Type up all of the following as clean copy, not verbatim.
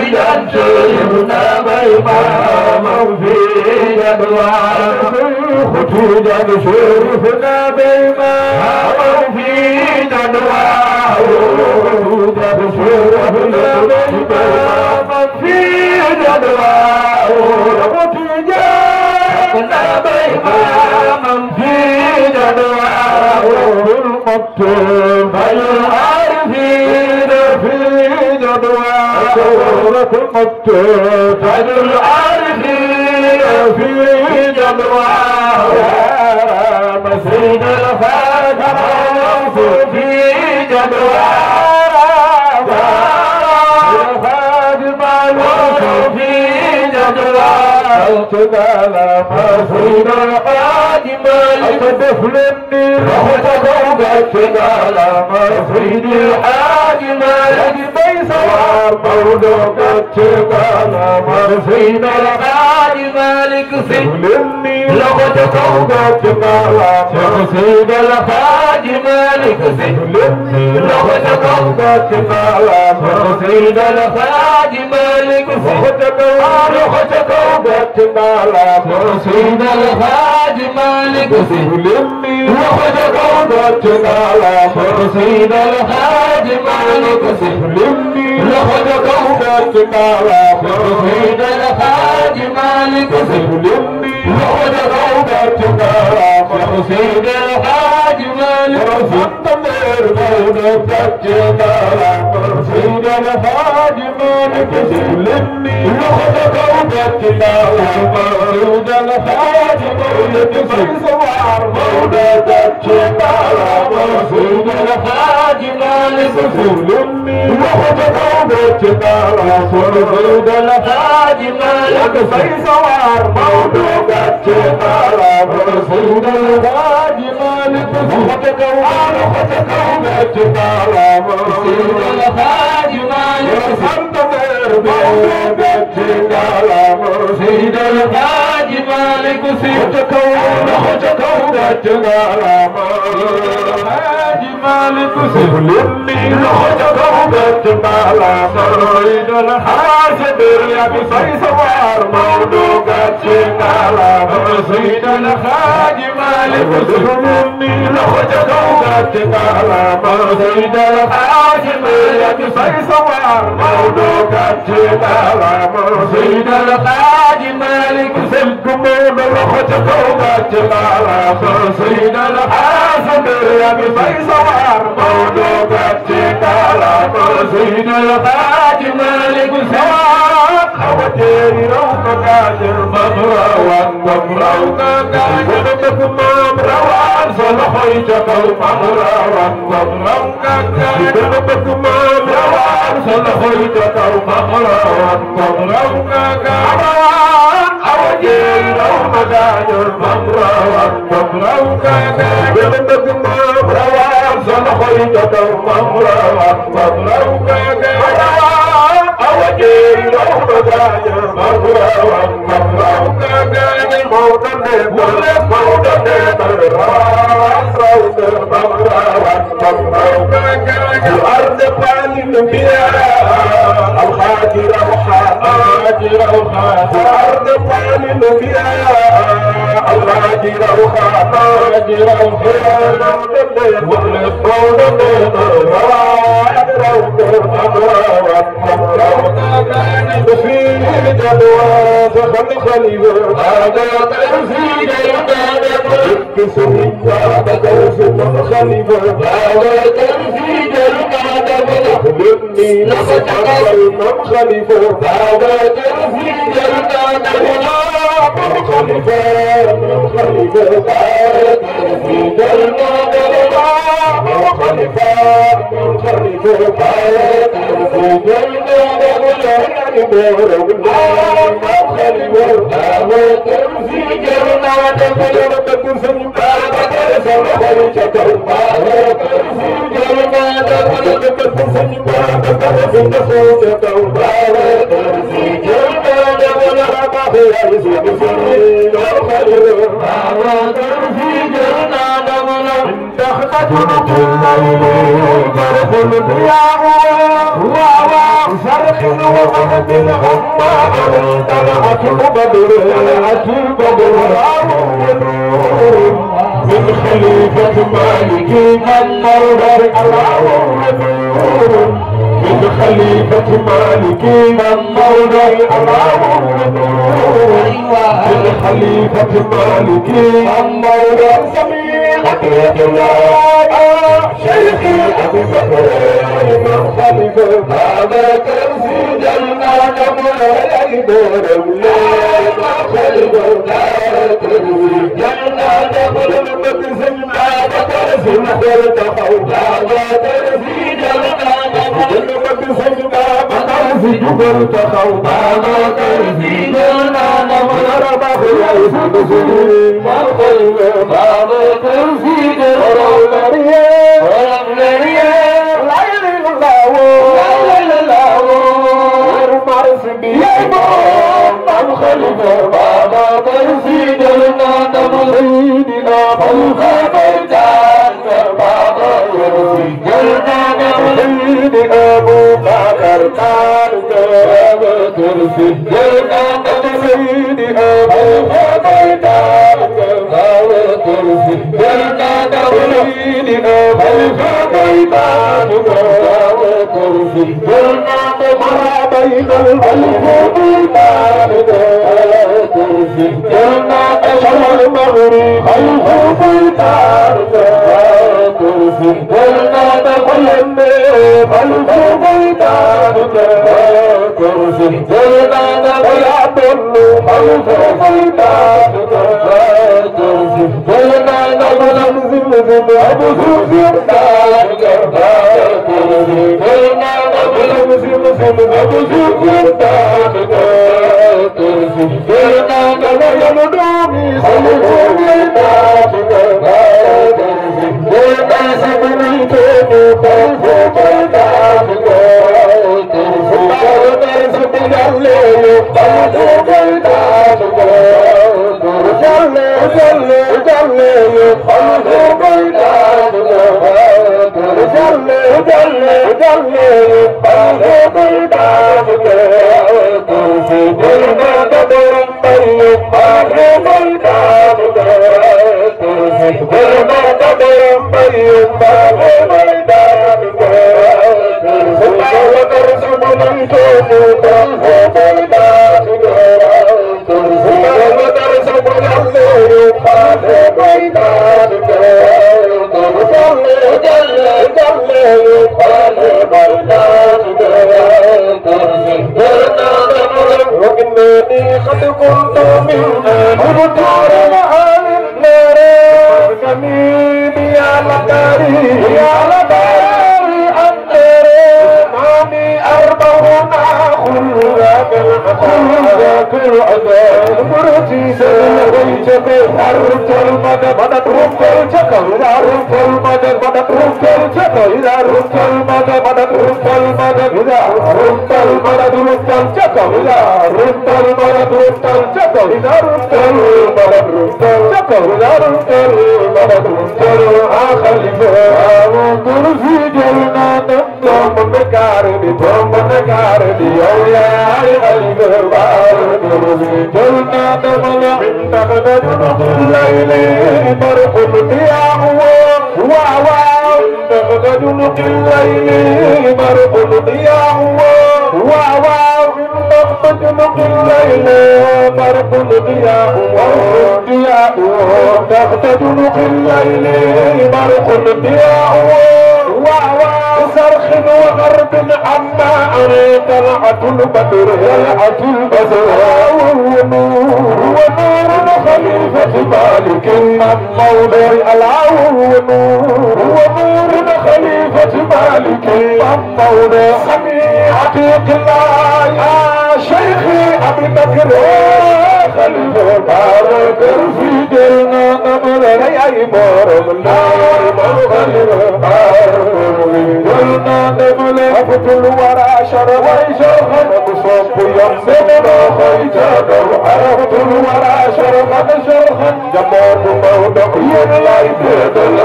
Jadwa, بإمام في جدوى خطوجا شرفنا بإمام في جدوى خطوجا شرفنا بإمام في جدوى خطوجا شرفنا بإمام في جدوى المكتوب العارفين في جدوى المكتوب العارفين في جدوى مسجد الفاتح في جدوى في جدوى تقال مسجد القادم تفلني تقال مسجد الحاكم يجب سوار مولوك تقال مسجد القادم لك تفلني تقال مسجد الحاكم لك تفلني تقال مسجد الحاكم لك سيد الحاج مالك سلمي لخد على سيد الحاج مالك سلمي لخد على سيد الحاج مالك سلمي لخد على سيد الحاج مالك سنتمر مولك على سيد الحاج مالك سلمي لخد مولود الحاج مولد فيصوار مولد الشمال مولود الحاج مالك سلمي وخد مولد الشمال مولود الحاج مالك فيصوار مولود الشمال مولود الحاج مالك وخد مولد الشمال مولود الحاج مالك سنتمر مولود الشمال سيد الحاج مالك سيد كون خجكون تنالام الحاج مالك سلمي خجكون تنالام سيد الحاج بريا بفيصوار مولوك تنالام سيد الحاج مالك سلمي خجكون تنالام سيد الحاج بريا بفيصوار مولوك تنالام سيد الحاج مالك سلكمون لخجكوبة العالم سيد الحاسب يا بفيصوار مولوكة العالم سيد الحاج مالك سوار خوتيري روك كاجر مغروان مغروك كاجر مكمام روان صلحيتكو مغروان مغروك كاجر مكمام روان صلحيتكو مغروان مغروك كاجر أوجي لو مداجر مغروان مغروك كاجر مكمام روان صلحيتكو مغروان مغروك كاجر أوجي لو مداجر مغروان مغروك كاجر موتن الأرض فاني بها الخاطر وخاطر الأرض فاني بها الخاطر في جدوى فخل خليفة هذا تنسيج الكادة كسرين فاتكوس من خليفة هذا تنسيج الكادة خلقني لخطر من خليفة هذا تنسيج الكادة من خليفة من خليفة هذا تنسيج الكادة من خليفة من خليفة هذا تنسيج الكادة تحت جنب الليل برق الضياء وصرخ وغضب الأمة طلعت البدر من خليفة مالك المنور الله من خليفة مالك المنور الله من خليفة مالك المنور سميعة الله شيخي أبي بكر من خليفة هذا كرسي جنة مولاي دور مولاي ما خليفة كرسي جنة مقسم هذا كرسي محضر تخوف هذا كرسي جنة مقسم مقاسي جبر تخوف هذا كرسي جنة محضر بخير سبسي ما خليفة هذا كرسي جنة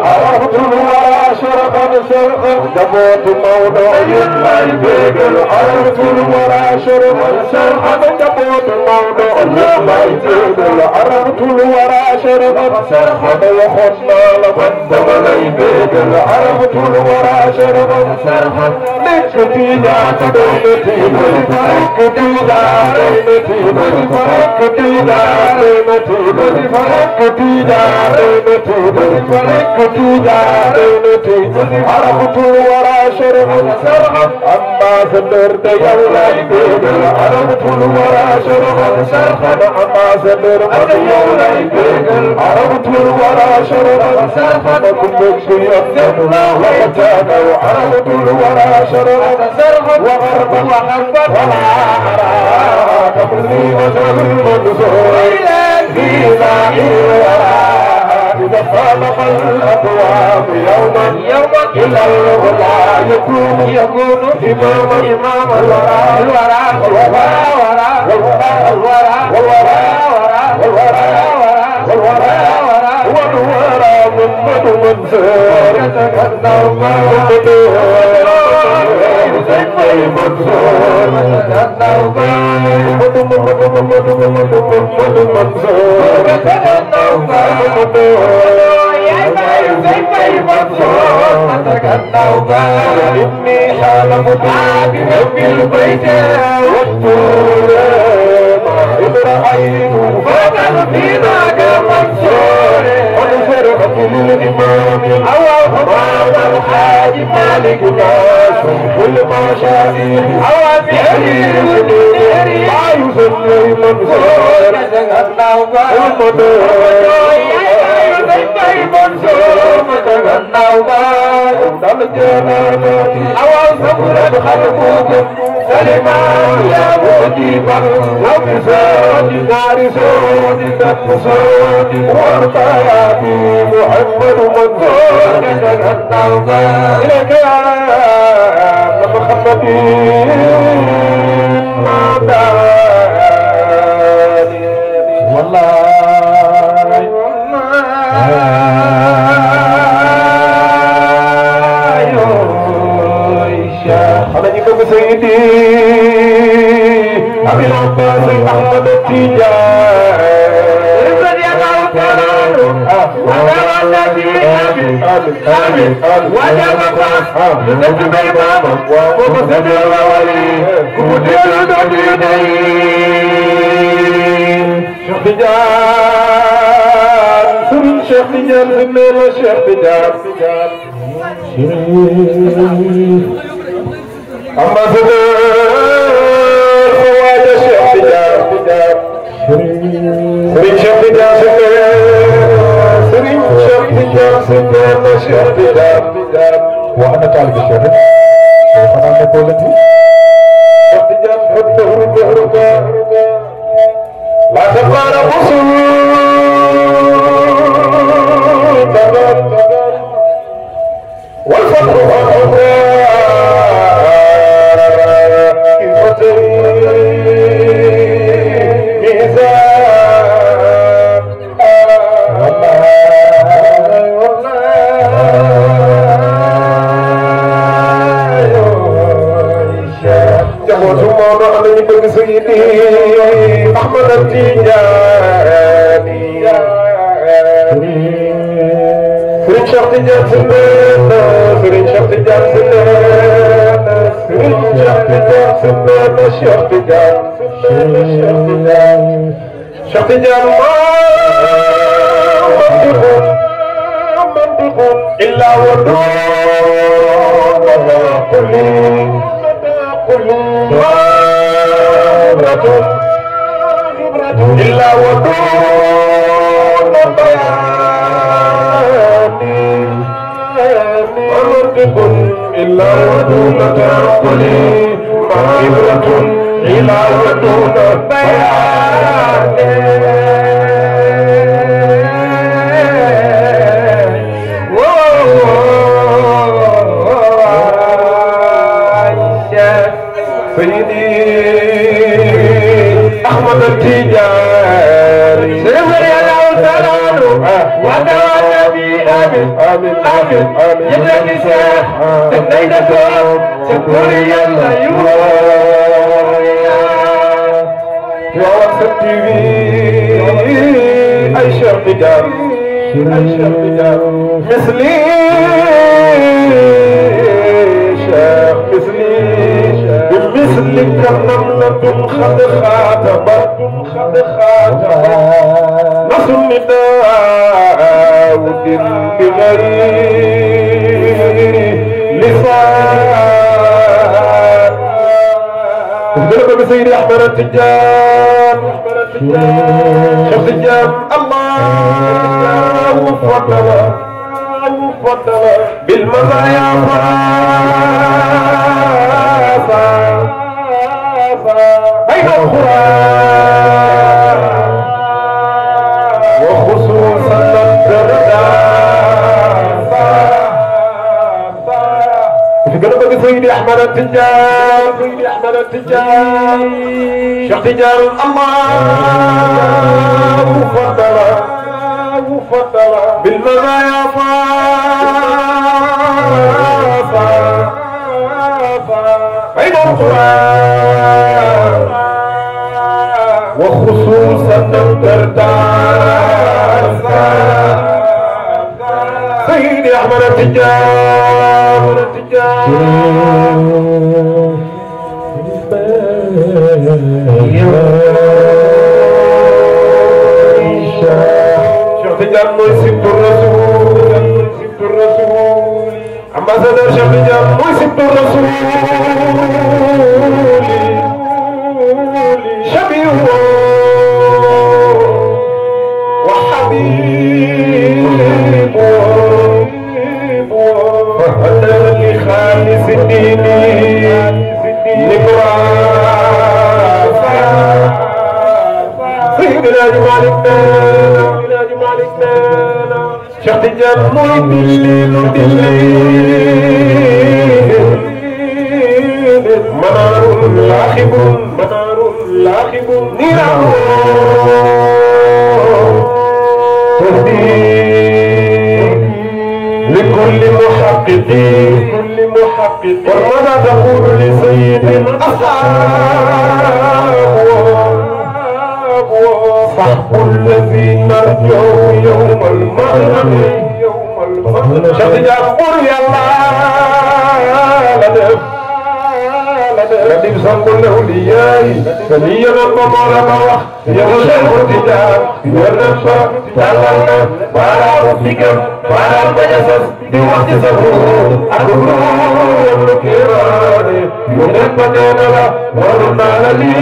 عرفت الورى شرقا جبوت موضوع يطلع بيقل عرفت الورى شرقا شرقا جبوت موضوع يطلع بيقل عرفت الورى شرقا شرقا وخصنا لمن دملي بيقل عرفت الورى شرقا شرقا نكتي جات دولتي نكتي دارتي نكتي دارتي نكتي دارتي عرفت الورى شرقا أما سدرت يولا يبيقل عرفت الورى شرقا أما سدرت يولا يبيقل عرفت الورى شرقا كلك يبنى ويتانا عرفت الورى شرقا وغرب وحبت ولا أراك مني وجه المنصور في ذاهي إذا فاضق الأقوام يوما إلا الغلا يكون إماما والورى محمد منصور إني حالم في البيت والطول إذ رأيت فضل فينا كمنصور ونفرقت للإمام أواب الحاج مالك ناس كل ما شاني أواب يحيي ما يسمي منصور منصور دل جنانات أواب صبرت خلقكم سلما يا مجيبا وبساد دار سود تقصد وارتياتي محمد منصور إليك يا محمد والله أنا جيكم سيدي أبي العباس أحمد التجار رضي الله تعالى عنه وجب النبي آمين وجب لنجم الإمام وقصد الأولي كمدير المدينين شيخ تجار سرين شيخ تجار سنين شيخ تجار أما سنين خواجة شيخ تجار سرين شيخ تجار سرين شيخ تجار سنين شيخ تجار وأنا طالب الشيخ شيخنا نقولتي شيخ تجار حبه بهرك لا تقال وصول والفضل سيدي أحمد التجاني سرين شيخ تجان سنين سرين شيخ تجان سنين سرين شيخ تجان سنين شيخ تجان شيخ تجان منطق إلا ودود كل إلا ودون بياني ومنطق إلا ودون تأكلي معبرة إلا ودون بياني سيدي أحمد التجاري سيدي الله تعالى ودعا النبي آمين آمين آمين آمين جلالي شيخ تنينا دوم تقولي يلا يا واتساب تي في أي شيخ تجار مثلي شيخ مثلي بمثلك نملة خد خاتبت نصر النداء ودل بغير لسان وذلك بسيدي أحمد التجار شيخ التجار الله فضل بالمزايا بين القرآن وخصوصا الدرداء في قلبك سيدي أحمد التجار شيخ تجار الله فضل بالمزايا بين القرآن وخصوصا الدرداء سيدي أحمد التجار تجار موي سبت الرسول أمباسادر شيخ تجار موي سبت الرسول شبيه وحبيب فهدر لخالص الدين نبراسا سيدنا جمالنا شيخ تجار موي دليل منار لاخب نيران تهدي لكل محقق وماذا تقول لسيد الأصحاب صحب الذي نرجو يوم المغرب شيخ تجار يا الله لدف لدف سنقول له لياي فليا نبضر موح يا شيخ تجار يرنفع تعلمنا وعلى ربكم وعلى المجسس في وقت سفور أقول الكراني ينبتنا لا ورنا لي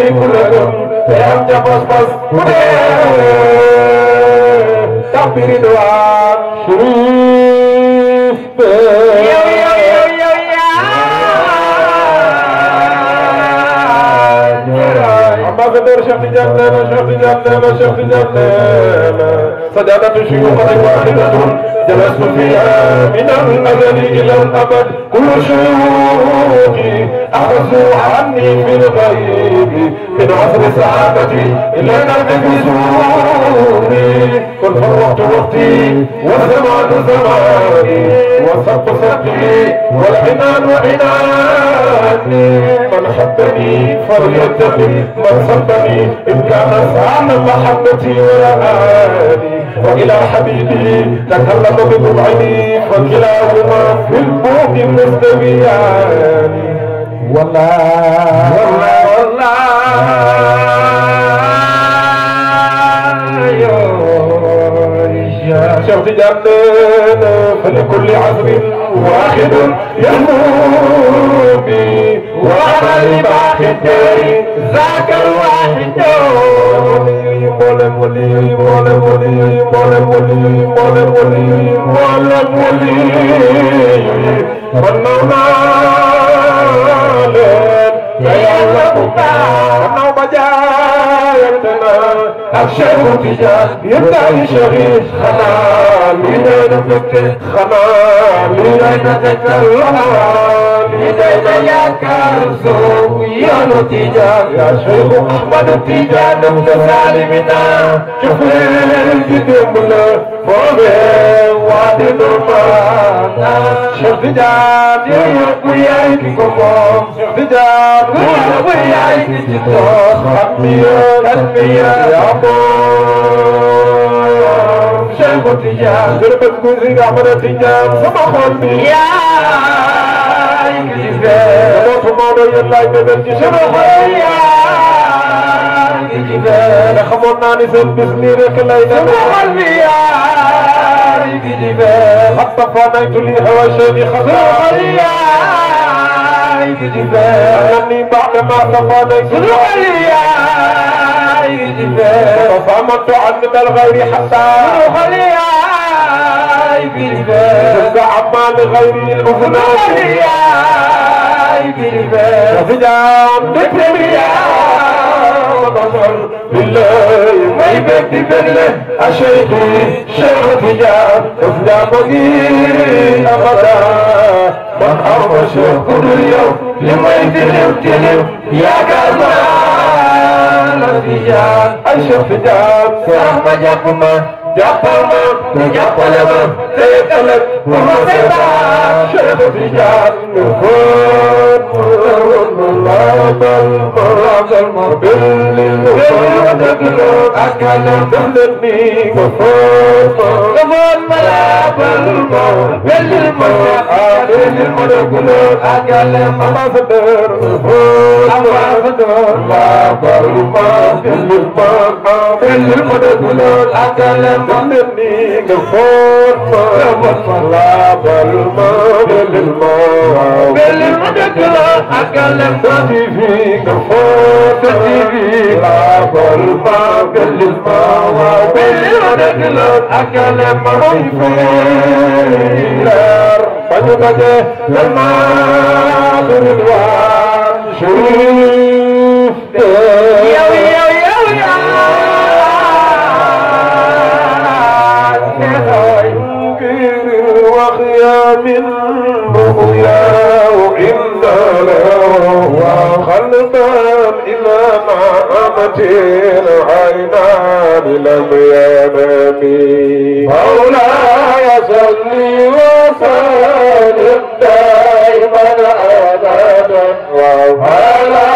كلكم يام جفاس باس تكبير دعاء شريف أمباسادر شيخ تجار سجادة شيوخ واحدة جلست فيها من الأزل إلى الأبد كل شيوخي أخذوا عني في الغيب من عصر سعادتي إلى نبذ زوري كن فرقت وقتي والزمان زماني والسبق سبقي والعنان عناني من حبني فليتقي من صدني إن كان سعى محبتي ورآني وإلى حبيبي تكلم بضبعي فكلاهما في البوق مستويان والله شيخ تجار فلكل عصر واحد يهمو بي وعمل باقي الدين ذاك الواحد والنوم الشيخ تجان يبدأ شريف خمام لدينا فكر خمام لدينا ذكر لدينا يا كارسو يا نتيجان يا شيخ أحمد تجان متسالمنا شوفين جدمنا فوبين وادي نمانا شيخ تجان يا يا كيكوم شيخ تجان يا كيكوم خمية يا شيخ تجان دربت كوزي أحمد تجان سمحون بي يا كيكوم سمحون يلا يبدأ سمحون يا أنا خبرنا نسل بسمي رك ليلة سمحون بي يا كيكوم حتى فانيت لي هواشني خسران يا أنني بعد ما تفانيت سمحون يا فمت عن من الغير حتى عمان غيري الأذنات وفجام تكرم يا ونظر بالله ما يبدي بالله أشيخي شيخ فجام أفجام أبدا من أرض شيخ كل يوم لما يتلم يا كرمان الفجام الشيخ فجام سهم جاكما جاكما جاكما سيطلق ومسيطا شيخ فجام نفور الله بالمربل أكلم دهلني غفور غفور ملا بالمربل أكلم أمازدر غفور أمازدر لا بالمربل بالمربل أكلم دهلني غفور لا بالمربل أكلم تجيبي غفور تجيبي لا بالمربل بالمربل أكلم مغفور فجبته لما بالوان شريف وخيام بغيا وإن له وخلبا إلى نعمة العينان لم ينامي مولاي صلي وسلم دائما أبدا وعلى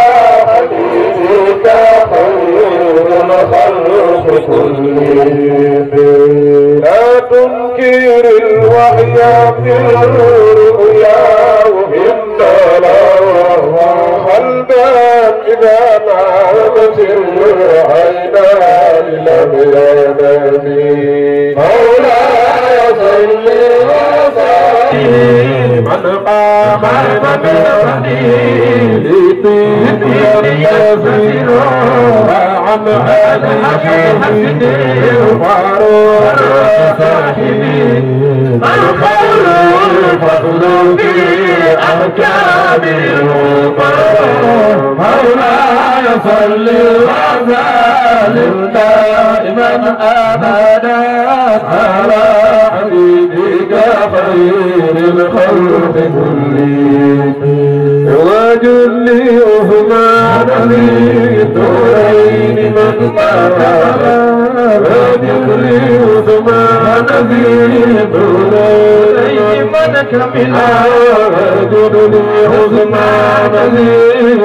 حبيبك خير الخلق كلهم لا تنكر الوحي في الرؤيا وإن له قلبا إذا نامت العينان لم ينامي مولاي صل وسلم من قام يسير عن هذه وفاروق صاحبي القول الفضل في أحكام الأمور مولاي صل وسلم دائما أبدا على حبيبك خير الخلق كلهم وجل عثمان ذي الدورين من وجل عثمان ذي الدورين من كمل وجل عثمان ذي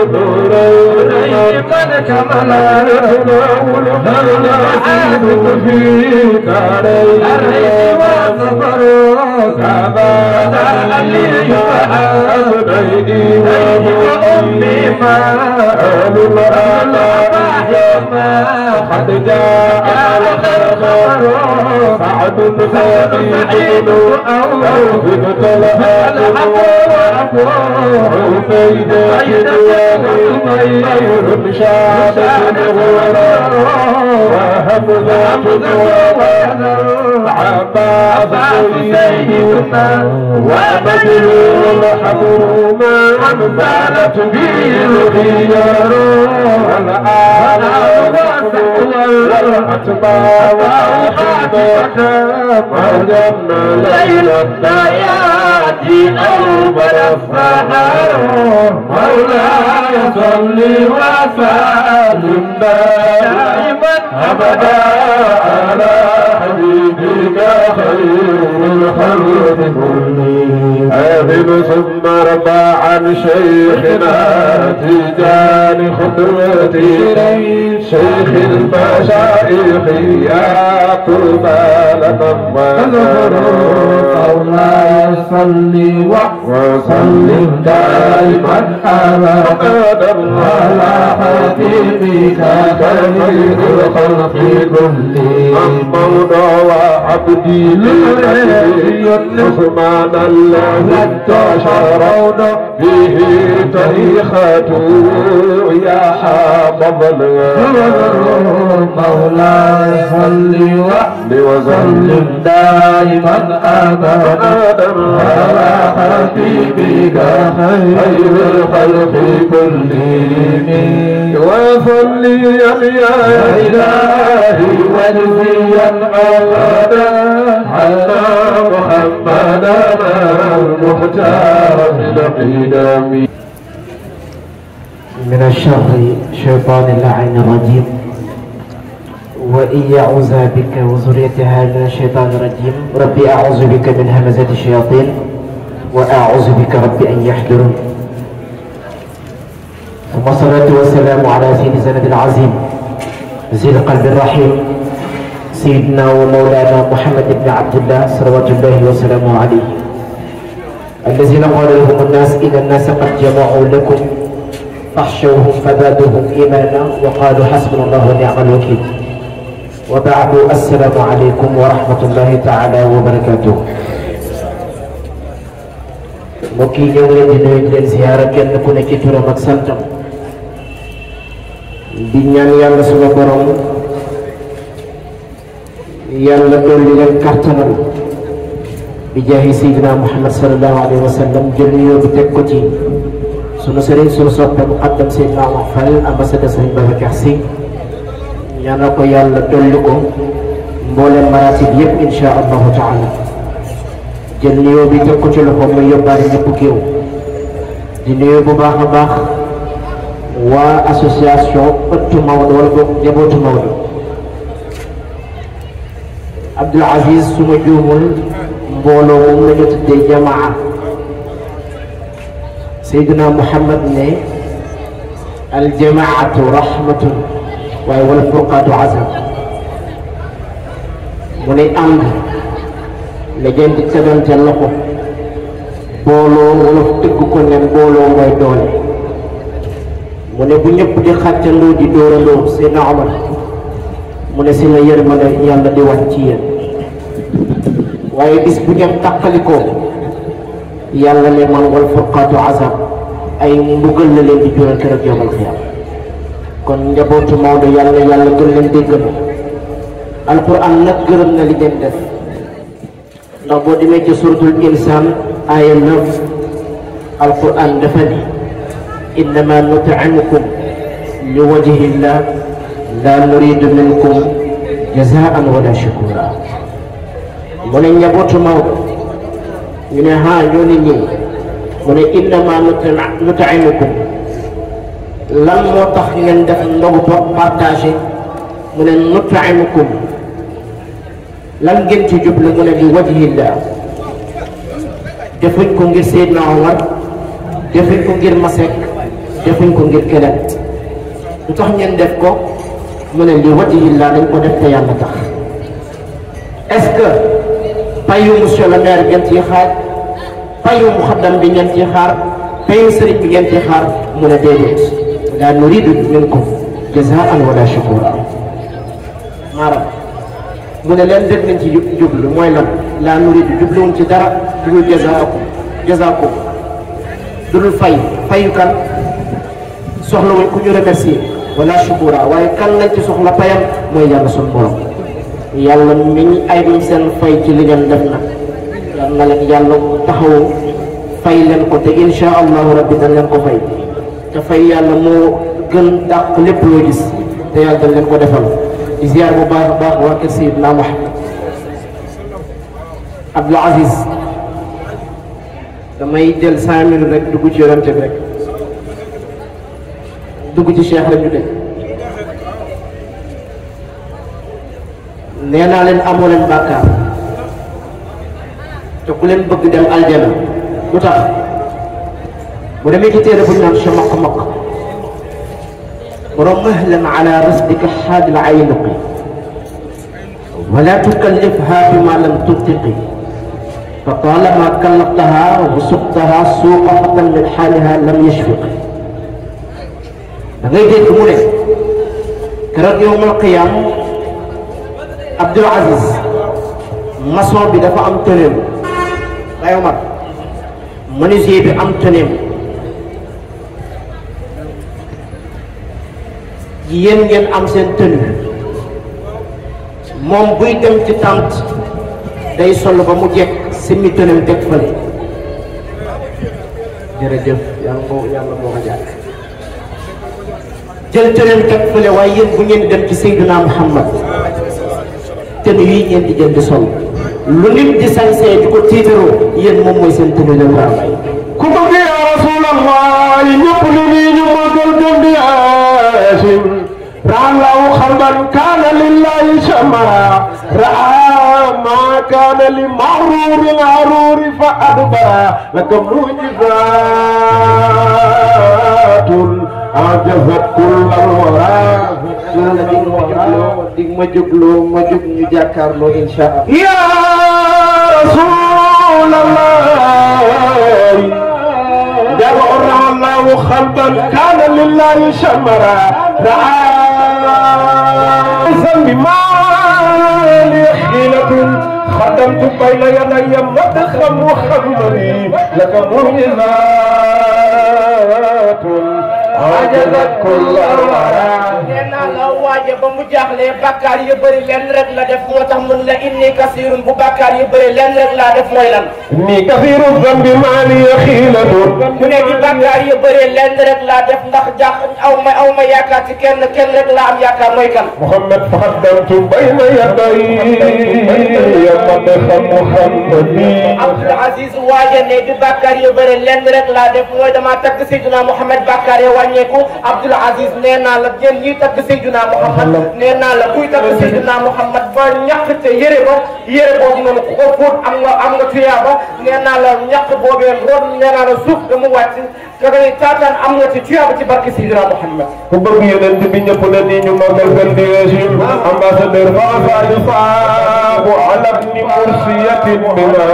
الدورين من كمل العزيز في دارين وسفر كما لي بيني وأمي فأهل الألاء قد جاء الخبر سعد سعيد أو بنت الحق عبيد خير شاد غرر وهمزة عباس سيدنا وبدر الحبر ما أمثالت به الخيار والآن والأتباع والأحبة مرجمنا ليل الديات أول السحر مولاي صل وسلم دائما أبدا على حبيبك خير الخلق كلهم آمن ثم ارفع عن شيخنا تجان خطوتي شيخ المشايخ يا طوبى لنا مولاي صل وسلم دائما ابدا على حبيبك خير الخلق كلهم موضوع وعبدي للنبي عثمان الذي انتشرون به تاريخته يا حبب مولاي صل وسلم دائما ابدا على حبيبك خير الخلق كلهم وصلي يا الهي واجزيا ابدا على محمد المختار من القدم من الشر شيطان اللعين الرجيم وإن يعوذ بك وذريتها من الشيطان الرجيم ربي أعوذ بك من همزات الشياطين وأعوذ بك ربي أن يحضرون ثم الصلاة والسلام على سيد السند العظيم ذي القلب الرحيم سيدنا ومولانا محمد بن عبد الله صلوات الله وسلامه عليه الذين قال لهم الناس إن الناس قد جمعوا لكم فاخشوهم فزادوهم إيمانا وقالوا حسبنا الله ونعم الوكيل وبعد السلام عليكم ورحمة الله تعالى وبركاته mbokk yi ñëw leen di nuyu di leen ziyaara kenn ku ne ci turam ak santam di ñaan yàlla sunu borom yàlla dolli leen kàttanal bi jaahi Seydina Muhammad sallallahu alayhi wa sallam jël nuyoo bi teg ko ci sunu sëriñ sunu soppe muqaddam Seydina Omar Fall ambassadeur Serigne Babacar Sy ñaanal ko yàlla dolli ko mboolem maratib yëpp insha allahu taala jël nuyoo bi teg ko ci loxo muy yóbbaale ñëpp géew di nuyoo bu baax a baax waa association ëttu Maodo wala boog njabootu Maodo Abdoul Aziz su ma juumul mbooloo moom la ñu tuddee jamaa Seydina Muhammad ne al jamaatu rahmatun waaye wala furqaatu azab mu ne ànd la ngeen di tegante loxo booloo wala tëgg ko ne booloo mooy doole mu ne bu ñëpp di xàccandoo di dóorandoo Seydina Omar mu ne si la yërmande yàlla di wax ci yéen waaye bis bu ngeen tàqalikoo yàlla ne man wal furqaatu azab ay mbugal la leen di jural keroog yawmal qiyaama kon njabootu Maodo yàlla yàlla gën leen déggal alquran nag gërëm na li ngeen def ndax boo demee ci suratul insaan aaya 9 alquran dafa ni innama nut'imukum li wajhi llah la nuridu minkum jazaan wala shukura mu ne njabootu Maodo ñu ne ha ñoo ni nii mu ne innama nut'imukum lan moo tax ngeen def ndogu ba partagé mu ne nut'imukum lan ngeen ci jublu mu ne li wajhillah defuñ ko ngir Seydina Omar defuñ ko ngir Masek defuñ ko ngir keneen lu tax ngeen def ko mu ne li wajhillah dañ ko def te yàlla tax est-ce que payu monsieur le maire ngeen ciy xaar payu muxaddam bi ngeen ciy xaar payu sëriñ bi ngeen ciy xaar mu ne déedéet la nuridu minkum jazaan wala shukura maaram mu ne leen dégg nañ ci jublu mooy lan la nuridu jubluwuñ ci dara dudul jazaakum dudul fayu kan soxla wuñ ku ñu remercier wala shukura waaye kan lañ ci soxla payam mooy yàlla suñu borom yàlla mi ñu ay mi seen fay ci li ngeen def nag yal na leen yàlla taxawu fay leen ko te insha allahu rabbi dañ leen ko fay te fay yàlla moo gën dàq lépp loo gis te yàlla dañ leen ko defal di ziar bu baax a baax waa kër Seydina Muhammad Abdul Aziz damay jël 5 minutes rek dugg ci yonente bi rek dugg ci Cheikh rek ñu dégg nee naa leen amoo leen bàkkaar te ku leen bëgg dem aljana lu tax bu demee ci téere bu ñu naan sa maq-maq borom mahlan ala rasdika xaadil aynuqi wala tukallifha bima lam tuntiqi fa talama kallaftaha wa suqtaha suuqa fatan min xaaliha lam yashfiqi da ngay dégg mu ne keroog yowmal qiyaam Abdul Aziz maçon bi dafa am tëneem day Omar menuisier bi am tëneem yéen ngeen am seen tenue moom buy dem ci tànt day sol ba mu jekk simmi tëneem teg fële jërëjëf yàlla moo ko jàkk jël tëneem teg fële waaye yéen bu ngeen dem ci Seydina Muhammad tenue yi ngeen di jël di sol lu nit di sañsee di ko tiitaroo yéen moom mooy seen tenue de travail ku bëgg ya Rasulallah ñëpp lu nii ñu magal gëm di Haasim ra'ahu xalban kaana lillahi shamara ra'a ma kaana li ma'rurin aruri fa adbara laka mu'jizatun ajazat kullal wara dig ma jógloo ma jóg ñu jàkkaarloo insha Allah ya Rasulallah ra'ahu xalban kaana lillahi shamara ra'a ذنب ما لي حيلة خدمت بين يدي مدخل محمدي لك معجزات عجزت كل الورى la waaje ba mu jaaxlee bàkkaar yu bëri lenn rek la def moo tax mun la inni kasirun bu bàkkaar yu bëri lenn rek laa def mooy lan inni kasiru zambi maa li xiilatun mu ne di bàkkaar yu bëri lenn rek laa def ndax jaax aw ma yaakaar ci kenn rek laa am yaakaar mooy kan Muhammad faqaddamtu bayna yaday madxa Muhammadi Abdul Aziz waaje ne di bàkkaar yu bëri lenn rek laa def mooy dama tagg Seydina Muhammad bàkkaar ya wàññeeku Abdul Aziz nee naa la jën ñi tagg Seydina Muhammad nee naa la kuy tagg Seydina Muhammad ba ñàkk te yére boobu noonu ku ko fóot am nga tuyaaba nee naa la ñàkk boobee root nee naa la suuf da mu wàcc ka ngay taataan am nga ci tuyaaba ci barke Seydina Muhammad ku bëgg yonent bi ñëpp na ni ñu magal gën di Haasim ambassadeur Fafa Faabu ala ibni mursiyatin bima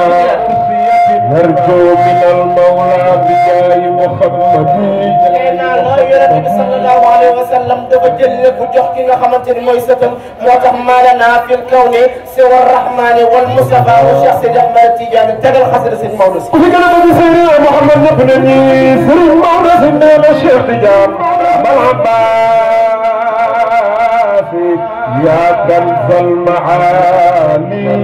narju min al mawla bi jaayi Muhammadi nee naa la yonent bi sallallahu alayhi wa sallam dafa jël lépp jox ki nga xamante ni mooy sëtam moo tax maalana fil kawni siwa rahmani wal Mustafa wa Cheikh Seydi Ahmad Tidiane tegal xasida seen Maodo si ku fi gën a bëgg Seydina Muhammad ñëpp na ni Serigne Maodo si nee na Cheikh Tidiane bal Abbas yaa kanzal maali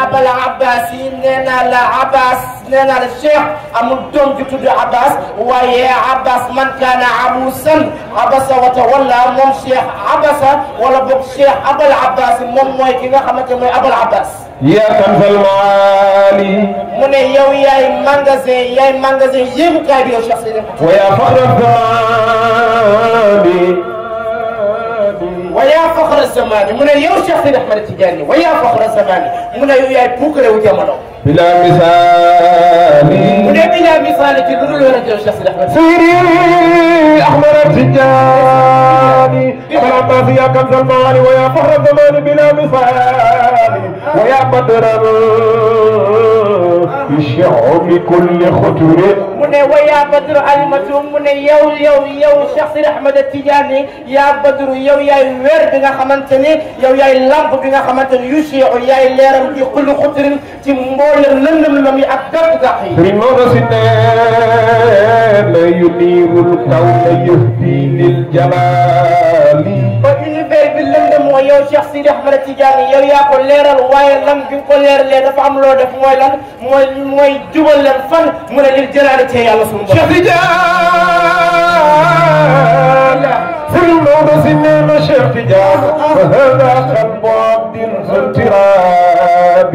Abal Abbas nee naa la Abbas nee naa la Cheikh amul doom ju tudd Abbas waaye Abbas man kaana abusan abasa wa tawalla moom Cheikh Abasa wala boog Cheikh Abal Abbas moom mooy ki nga xamante mooy Abal Abbas. yaa kanzal maali mu ne yow yaay magasin yéegukaay bi yow Cheikh Seydi wa yaa faxra zamaani wa yaa faxra zamaani mu ne yow Cheikh Seydi Ahmad Tidiane wa yaa faxra zamaani mu ne yow yaay puukarewu jamono. bila misaali mu ne bila misaali ci lu dul yow rek yow Cheikh Seydi Ahmad Seydi Ahmad Tidiane Abal Abbas yaa kanzal maali wa yaa faxra zamaani bila misaali wa yaa badran yash'u bi kulli xutrin mu ne wa yaa badru alimatu mu ne yow Cheikh Seydi Ahmad Tidiane yaa badru yow yaay weer bi nga xamante ni yow yaay lamp bi nga xamante ni yushi'u yaay leeram bi kulli xutrin ci mboolem lëndëm yi ak gàtt-gàtt yi. Sëriñ Maodo si nee yuniirul kawna yahdi lil jalaali ba univers bi lëndëm mooy yow Cheikh Seydi Ahmad Tidiane yow yaa ko leeral waaye lan bi nga ko leeralee dafa am loo def mooy lan mooy jubal leen fan mu ne lil jalaali te yàlla sunu borom. Cheikh Tidiane Sëriñ Maodo si nee Cheikh Tidiane فهذا قلب عبد ذو اضطراب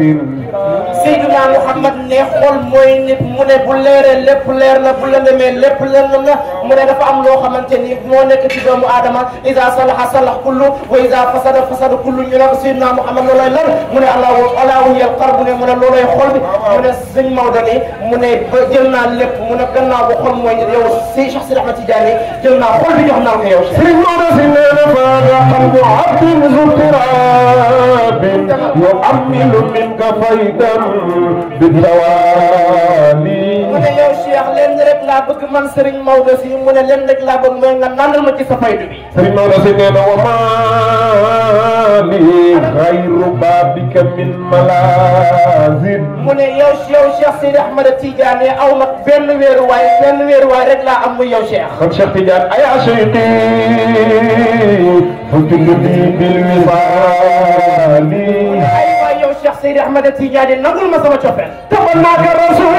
Seydina Muhammad ne xol mooy nit mu ne bu leeree lépp leer na bu lëndëmee lépp lëndëm na mu ne dafa am loo xamante ni moo nekk ci doomu aadama iza salaha salaha kullu wa iza fasada fasada kullu ñu ne ko Seydina Muhammad loolay lan mu ne alaa wahiyal qalb ne mu ne loolay xol bi mu ne sëñ Maodo ni mu ne ba jël naa lépp mu ne gannaaw bu xol mooy nit yow si Cheikh Sidi Ahmed Tidiane jël naa xol bi jox naa ko yow sëñ Maodo si nee na faada qalbu abdin zu tirabin yu'ammilu minka faydan bitawali mu ne yow Cheikh leen rek laa bëgg man Serigne Maodo si mu ne leen rek laa bëgg mooy nga nandal ma ci sa faydu bi sëñ Maodo si nee na wa maali xayru babika min malazin mu ne yow Cheikh Sidi Ahmed Tidiane aw ma benn wéeruwaay rek laa am muy yow Cheikh kon Cheikh Tidiane aya cheyqi fajulli bil wisali ay waay yow Cheikh Sidi Ahmed Tidiane nagul ma sama cofeel tabannaka rasul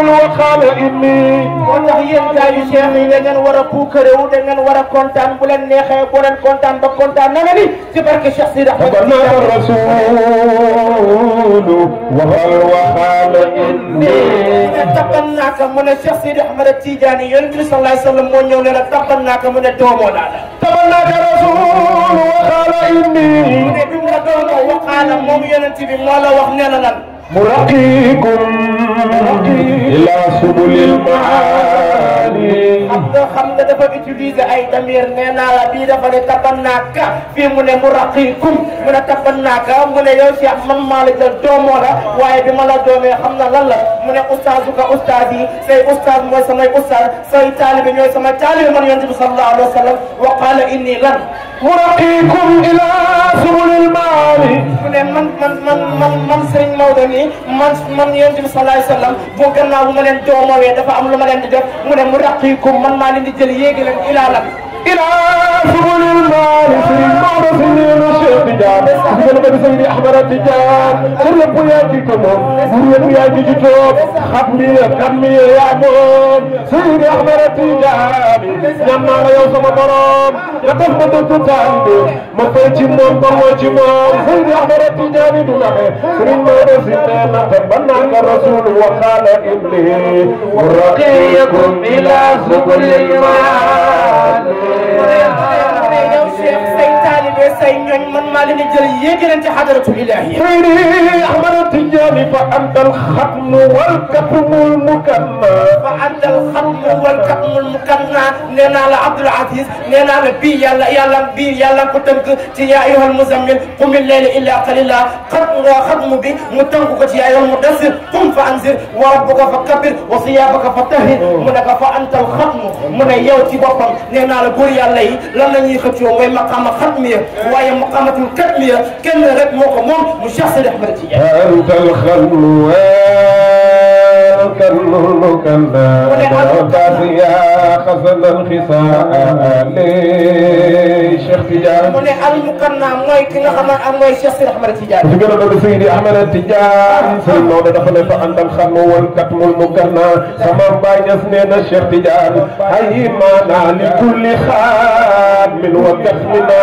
wa qala inni moo tax yéen gars yu Cheikh yi da ngeen war a puukarewu da ngeen war a kontaan bu leen neexee boo leen kontaan ba kontaan na nga ni ci barke Cheikh Sidi Ahmed tabannaka rasul wa qala inni tabannaka mu ne Cheikh Sidi Ahmed Tidiane yonent bi sallallahu alayhi wa sallam moo ñëw ne la tabannaka mu ne doomoo naa la tabannaka rasul wa qala inni mu ne bi mu la doomoo waqaala moom yonent bi moo la wax nee na lan muraqikum ila subulil maali xam nga dafa utiliser ay damir nee naa la bii dafa ne tabannaka fii mu ne muraqikum mu ne tabannaka mu ne yow Cheikh man maa la jël doomoo la waaye bi ma la doomee xam na lan la mu ne ustaazuka ustaaz yi say ustaaz mooy samay ustaaz say taalibe ñooy samay taalibe man yonent bi sallallahu alayhi wa sallam wa qaala inni lan muraqikum ila subulil maali mu ne man Serigne Maodo nii man yonent bi sallallahu alayhi wa sallam boo gannaaw bu ma leen doomoowee dafa am lu ma leen di def mu ne muraqikum man maa leen di jël yéegi leen ilaa lan ila subulil maali Serigne Maodo si neena Cheikh Tidiane gëna bëgg Seydi Ahmed Tidiane sur le point ci ko moom bu yëpp yaa ngi ci toog xam mi yaa moom Seydi Ahmed Tidiane ñaan naa la yow sama borom nga def ma dëgg taalibe ma fay ci moom ba moo ci moom Seydi Ahmed Tidiane du naxe Serigne Maodo si neena tabannaka rasul wa qala inni muraqikum ila subulil maali yow Cheikh say taalibe say ñooñ man maa leen di jël yéegi leen ci xadaratul ilahi Seydi Ahmed Tidiane fa antal xatmu wal katmul mukanna fa antal xatmu wal katmul mukanna nee naa la Abdoul Aziz nee naa la bii yàlla ko tënk ci yaa ayyuhal muzammil qumil layla illa qalila xatmu bi mu tënk ko ci yaa ayyuhal mudassir qum fa anzir wa rabbuka fa kabbir wa siyaabaka fa tahhir mu ne ko fa antal xatmu mu ne yow ci boppam nee naa la góor yàlla yi lan la ñuy xëccoo mooy maqaama xatmiya waaye maqaamatul katmiya kenn rek moo ko moom mu Cheikh Sidi Ahmed Tidiane antal xatmu المكنى وتاسيا خزن الخصال Cheikh Tidiane mu ne al-mukanna mooy ki nga xam ne mooy Cheikh Sidi Ahmed Tidiane su gën a bëgg Seydi Ahmed Tidiane Serigne Maodo dafa ne fa antal xatmu wal katmul mukanna sama baay Ñas nee na Cheikh Tidiane ay maana li kulli xaatmin wa katmina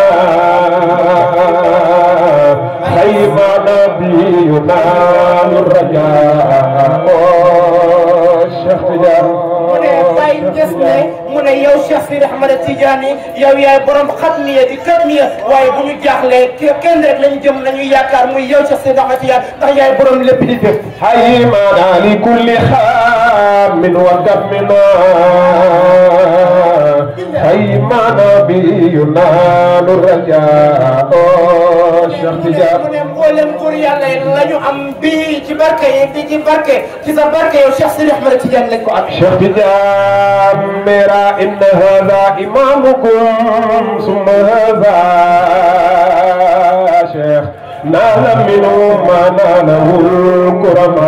xayma nabiyuna rajaa Cheikh Tidiane mu ne Baye Ñas ne mu ne yow Cheikh Sidi Ahmed Tidiane yow yaay borom xatmiya di katmiya waaye bu ñu jaaxlee kenn rek lañ jëm nañu yaakaar muy yow Cheikh Sidi Ahmed Tidiane ndax yaay borom lépp di def xayma li kulli xaamin wa katmina xayma nabiyuna rajaa Cheikh Tidiane mu ne mboolem góor yàlla yi la ñu am bii ci barke yi bii ci barke ci sa barke yow Cheikh Sidi Ahmed Tidiane lañ ko amee. Cheikh Tidiane mera inna hada imamukum summa hada Cheikh naala minhu ma naalahu kurama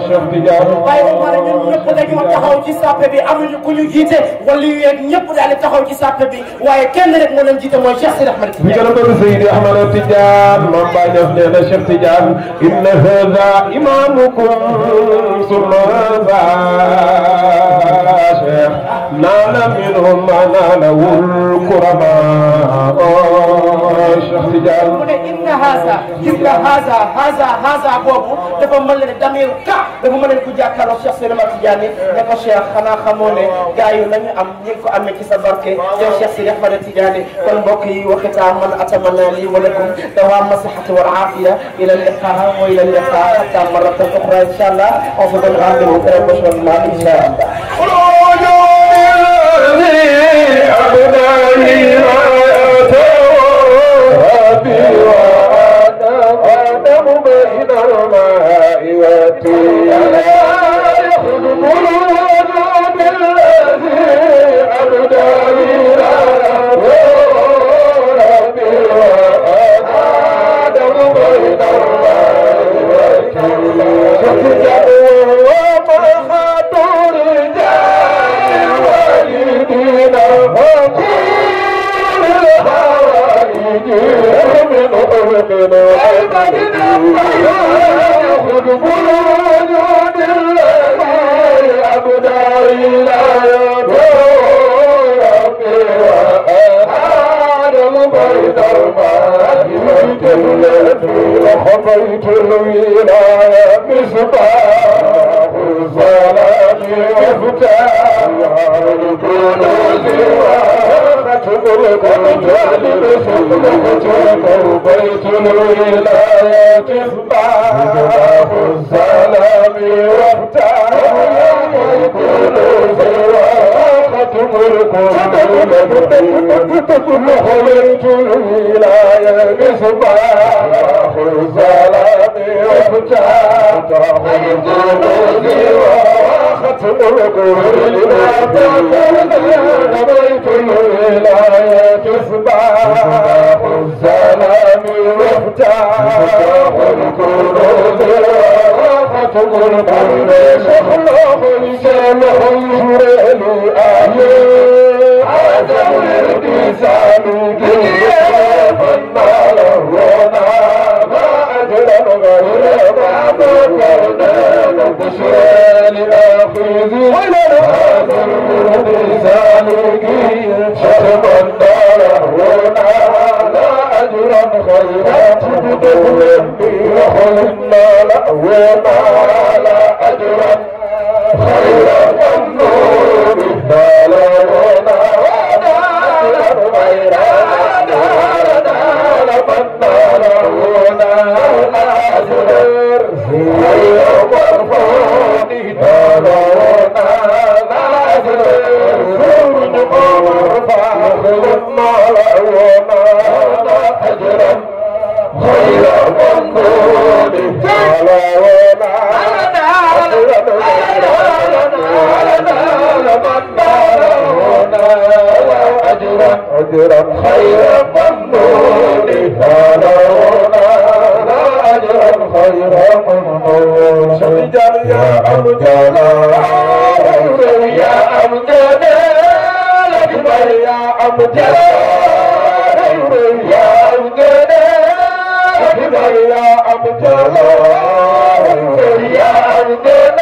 Cheikh Tidiane waaye ba pare ñun ñëpp dañoo taxaw ci sàppe bi amuñu ku ñu jiite wala yu yeeg ñëpp daal di taxaw ci sàppe bi waaye kenn rek moo leen jiite mooy Cheikh Sidi Ahmed bi gën a bëgg Seydi Ahmed Tidiane Mame Baye Niass nee na Cheikh Tidiane inna hada imamukum summa hada Cheikh naala minhu ma naalahu الرحمن Cheikh Tidiane mu ne inna haza gis nga haza boobu dafa mel ne damiru ka dafa mel ne ku jàkkaarloo Cheikh Seydou Tidiane ne ko Cheikh xanaa xamoo ne gars yi lañu am ñi ko amee ci sa barke yow Cheikh Sidi Ahmad Tidiane kon mbokk yi waxitaa man atamanna li wa lakum dawama sihhati wal afiya ila liqa wa ila liqa hatta marratan ukhra inshallah on se donne rendez-vous très prochainement inshallah خطيت الولاية مصباح الظلام وفتاح الكنوز وختم الجلب بيت الولاية مصباح الظلام وفتاح الكنوز وختم خلقت الولاية مصباح الظلام وفتاح الكنوز وختم بيت الولاية مصباح الظلام وفتاح الكنوز وختم شخلق لسانه يجري عدم الانسان كيف النار هنا ما أجرم غير ما فكرنا بشرى لآخذ عدم الانسان كيف النار هنا لا أجرم خير وخلنا لأونا لا أجرم خير النور دالونا غير دالونا أجر خير مرفوض دالونا لا أجر سرج مرفع خلنا لأونا لا أجرا خير منقول دالونا أجرا خير ممنون دالونا أجرا خير ممنون شجر يا أمجد يا أمجد الأكبر يا أمجد يا أمجد الأكبر يا أمجد يا أمجد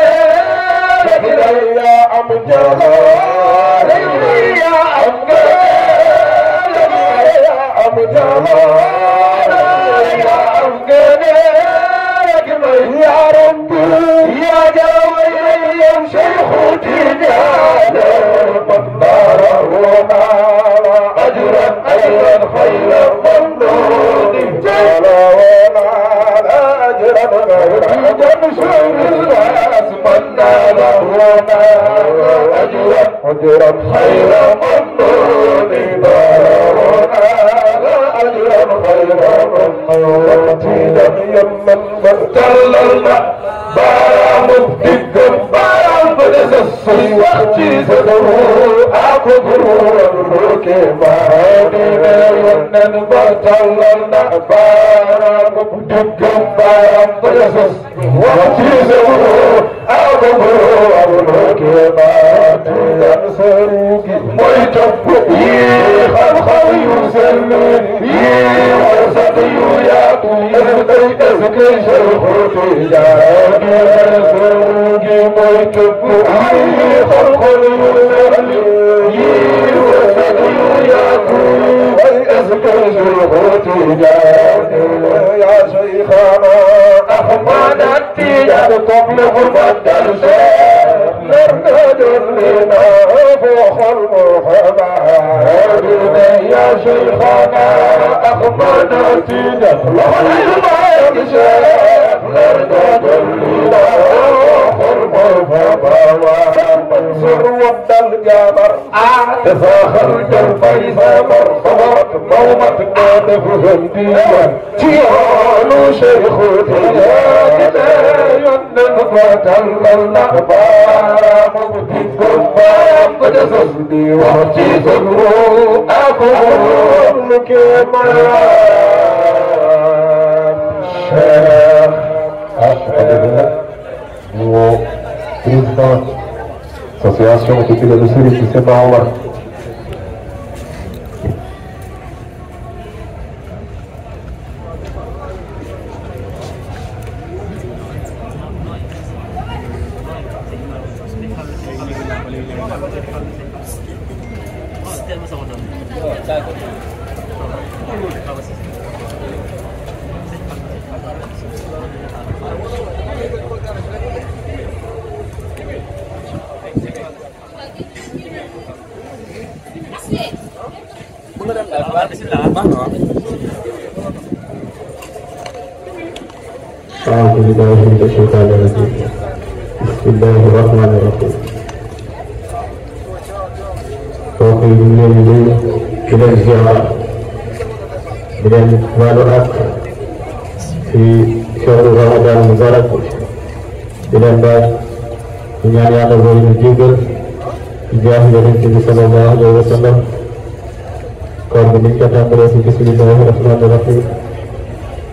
الأكبر يا أمجد يا يا ربي يا جوي شيخ تجعل النار هنا أجرا أجرا خير ممنون جلاونا أجرا غير جمشر الناس منا لهنا أجرا أجرا خير ممنون جلاونا أجرا خير ممنون تيجا يمن تللنا بارام الدقم بارام بدسسي وقتي سدرو أكبرو الركبة دينا يمن بطللنا بارام الدقم بارام بدسسي وقتي سدرو أكبرو الركبة دينا سروكي مويتبو يخلخل يسلم يوسطي ياتو يزدي أزكي شرخوتي جاكي سروكي مويتبو يخلخل يسلم يوسطي ياتو كشف تجاه يا شيخنا أحمد التجاه تطلب بدل نرقد لنا فوق المحبات يا شيخنا أحمد التجاه نرقد لنا فوق المحبات منصور ود الجمر تفاخرت الفيزمر صبرت مومت نفهم ديوان تيان شيخ تيان ينن فتل الأخبار مبتكم قد صدي وحتي صدروا أقول كمان الشيخ أشهد بالله président association tutelle de Serigne Sy Seydina Omar أعوذ بالله من الشيطان الرجيم بسم الله الرحمن الرحيم وفي الليل إلى الزراعة من والأك في شهر رمضان المبارك إلى الباب من يعني على غير الجبل جاهل النبي صلى الله عليه وسلم قال بنكتة بسم الله الرحمن الرحيم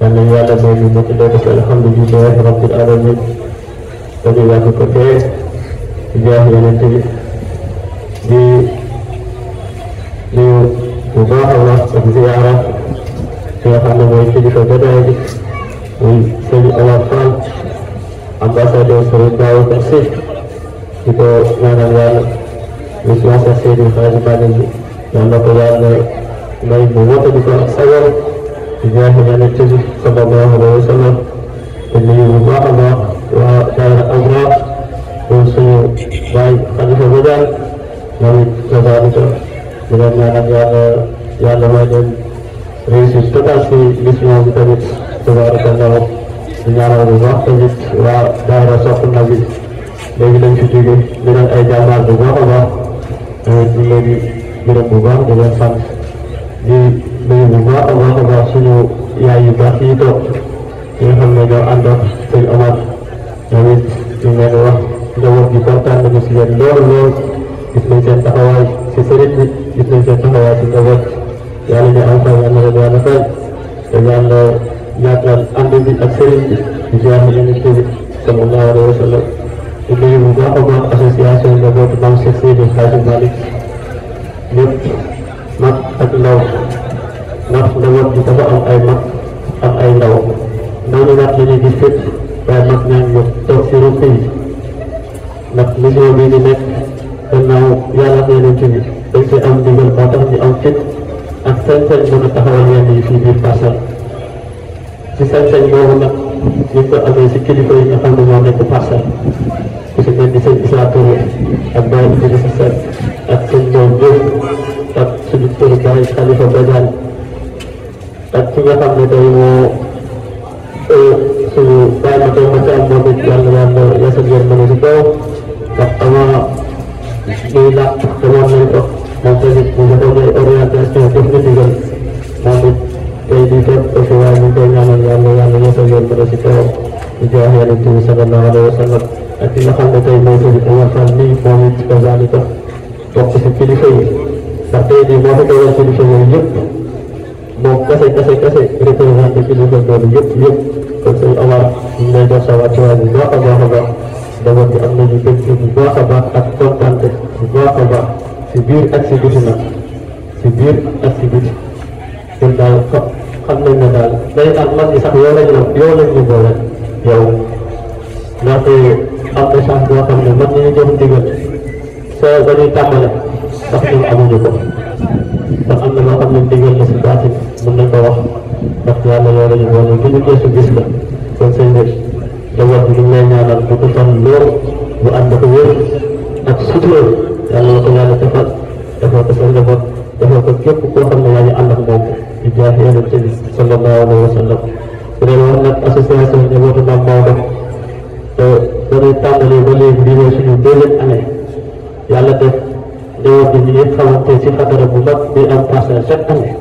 أن يعلم بمقدار الحمد لله رب العالمين وبلا كفاية جاهل النبي ليباح الله الزيارة في أحد ويكيد فبدأ ويسيد الله خان ambassador Serundau Persik itu mengenal wiswasa Seri Khazibani yang berperan baik membuat di dalam saya Jahil Nabi Sallallahu Alaihi Wasallam ini juga Allah wa daerah Allah usul baik Khalifah Badan Nabi Sallallahu itu dengan yang namanya registrasi Bismillah kita Subhanallah ñaanal bu baax tamit waa daara sopp Nabi léegi dañ ci jóge di leen ay jàmbaar bu baax a baax tamit ñu leen di gërëm bu baax di leen sant di nuyu bu baax a baax suñu yaay yu baax yi toog ñi nga xam ne ñoo ànd ak sëñ Omar tamit ñu leen di wax njaboot gi kontaan nañu si yéen lool lool gis nañ seen taxawaay si sëriñ bi gis nañ seen taxawaay si njaboot yàlla ñu am fay yàlla leen yàlla fay te yàlla yaatal ànd bi ak sëriñ bi di ziar Yonent bi sallallahu alayhi wa sallam di nuyu bu baax a baax association njabootu Maam Cheikh Seydi Hadji Malick ñëpp mag ak ndaw ndax njaboot bi dafa am ay mag am ay ndaw ndaw ñi nag dañuy gis fépp waaye mag ñaa ngi toog si ruq yi ndax mission bi ñu nekk gannaaw yàlla ak Yonent bi dañ see am ndigal moo tax ñu am fit ak sañ-sañ mën a taxawal yenn yi fii biir Parcelles ci sañ-sañ boobu nag ñu ko amee si kilifa yi nga xam ne ñoo nekk Parcelles ku si mel ni sëñ Issa Touré ak Baye Idrissa Seck ak sëñ Mbow Diop ak suñu tëru Baye Khalifa Badiane ak ki nga xam ne tey moo suñu Baye ma tey ma ci am moom it yàlla yasal yërmande si kaw ndax avant ñuy làq demoon nañ ko moom tamit ñu defoon ay orientation def na ndigal moom it tey di toog aussi waaye ñu koy ñaanal yàlla yasal yërmande si kaw di jox Yonent bi sallallahu alayhi wa sallam ak ki nga xam ne tey mooy sëñ Omar Fall nii moom it kazaalika bokk si kilifa yi ndax tey jii moo fi teewal kilifa yooyu yëpp moom kese représenté kilifa loolu yëpp kon sëñ Omar ñu lay jox sa wàccuwaay bu baax a baax d'abord bi am nañu mbégte bu baax a baax ak kontante bu baax a baax si biir ak si biti nag si biir ak si biti kon daal xam nañ ne daal day am mag ñi sax yow lañ ñu boole yow ndaxte am na chance boo xam ne mag ñi ñu jox ndigal soo ba ñuy tàmbale sax ñun amuñu ko kon am na loo xam ne digal na si baatin mën nañ ko wax ndax yàlla loolu ñu woon ki ñu gëstu gis la kon sëñ bi njaboot bi ñu ngi lay ñaanal bu ko fan loolu bu ànd ko wér ak sutura yàlla la ko yàlla defal ko sa njaboot defal ko képp koo xam ne yaa ngi ànd ak moom di jaax yonent bi sallallahu alayhi wa sallam su dee wax nag association njabootu Maam Maodo dañuy tàmbali ba léegi bii mooy suñu deuxième année yàlla def njaboot bi ñu ngi xamante si xadara bu mag bi am passé chaque année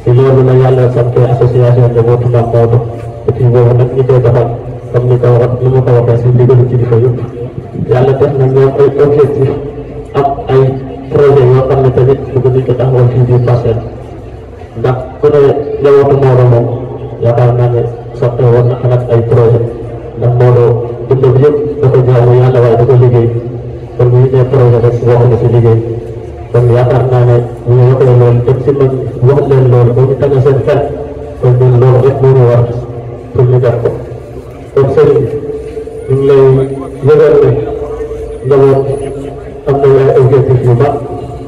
si loolu la yàlla sante association njabootu Maam Maodo et puis boobu nag ñu koy doxal comme ni ma ko waxee si ndigalu kilifa yëpp yàlla def na ñoom ay objectif am ay projet yoo xam ne tamit bëgg nañ ko taxawal fii biir Parcelles ndax ku ne njabootu Maodo moom yaakaar naa ne soxla war na xalaat ay projet ndax Maodo dundam yëpp dafa jaamu yàlla waaye dafa liggéey kon bu ñu nee projet rek wax na si liggéey kon yaakaar naa ne bu ñu waxee loolu dem si man wax leen loolu ba ñu tànn seen xel kon ñun loolu rek moo ñu war pour ñu def ko kon sëriñ ñu ngi lay yëgal ne njaboot am na ay objectif yu mag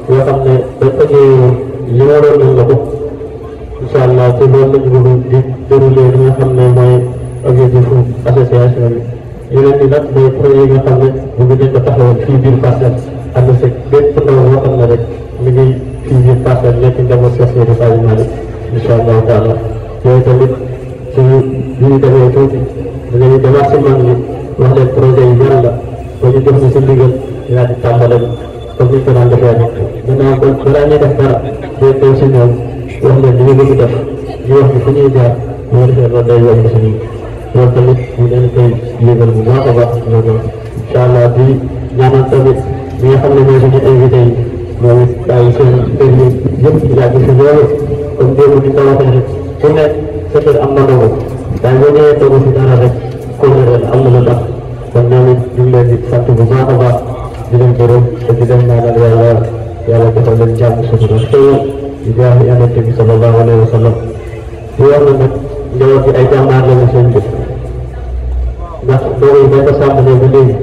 yoo xam ne dañ ko ñëwee li waroon nañ la ko incha allah te loolu lañu bëgg di déroulé li nga xam ne mooy objectif association bi yeneen ñi nag mooy projet yi nga xam ne bëgg nañ ko taxawal fii biir Parcelles ànd si bépp ndaw boo xam ne rek mi ngi fii biir Parcelles nekk njaboot Cheikh Seydi Hadji Malick incha allahu taala yooyu tamit suñu li ñu demee tuuti dinañu demaat si mag ñi wax leen projet yi yan la ba ñu jox ñu si ndigal yaa di tàmbale comme ni ko daan defee rek gannaaw ko balaa ñuy def dara day teew si ñoom wax leen li ñu bëgg def ñu wax ni fu ñuy jaar bu ko defee loolu day yomb si ñun loolu tamit ñu leen koy yëgal bu baax a baax loolu incha allah di ñaanal tamit ñi nga xam ne ñooy suñu invité yi moom it bàyyi seen kër yi yëpp yàgg si loolu comme démb ni ko waxee rek ku nekk sa kër am na ndogu waaye boo ñëwee toogu si dara rek kóllëre am na lu tax kon ñoom it ñu ngi leen di sant bu baax a baax di leen gërëm te di leen ñaanal yàlla defal leen jàmm sutura xëy di jaax yonent bi sallallahu alayhi wa sallam di wax na nag njaboot bi ay jàmbaar lañu seen jëf ndax doomu yi dañ ko sàmbalee ba léegi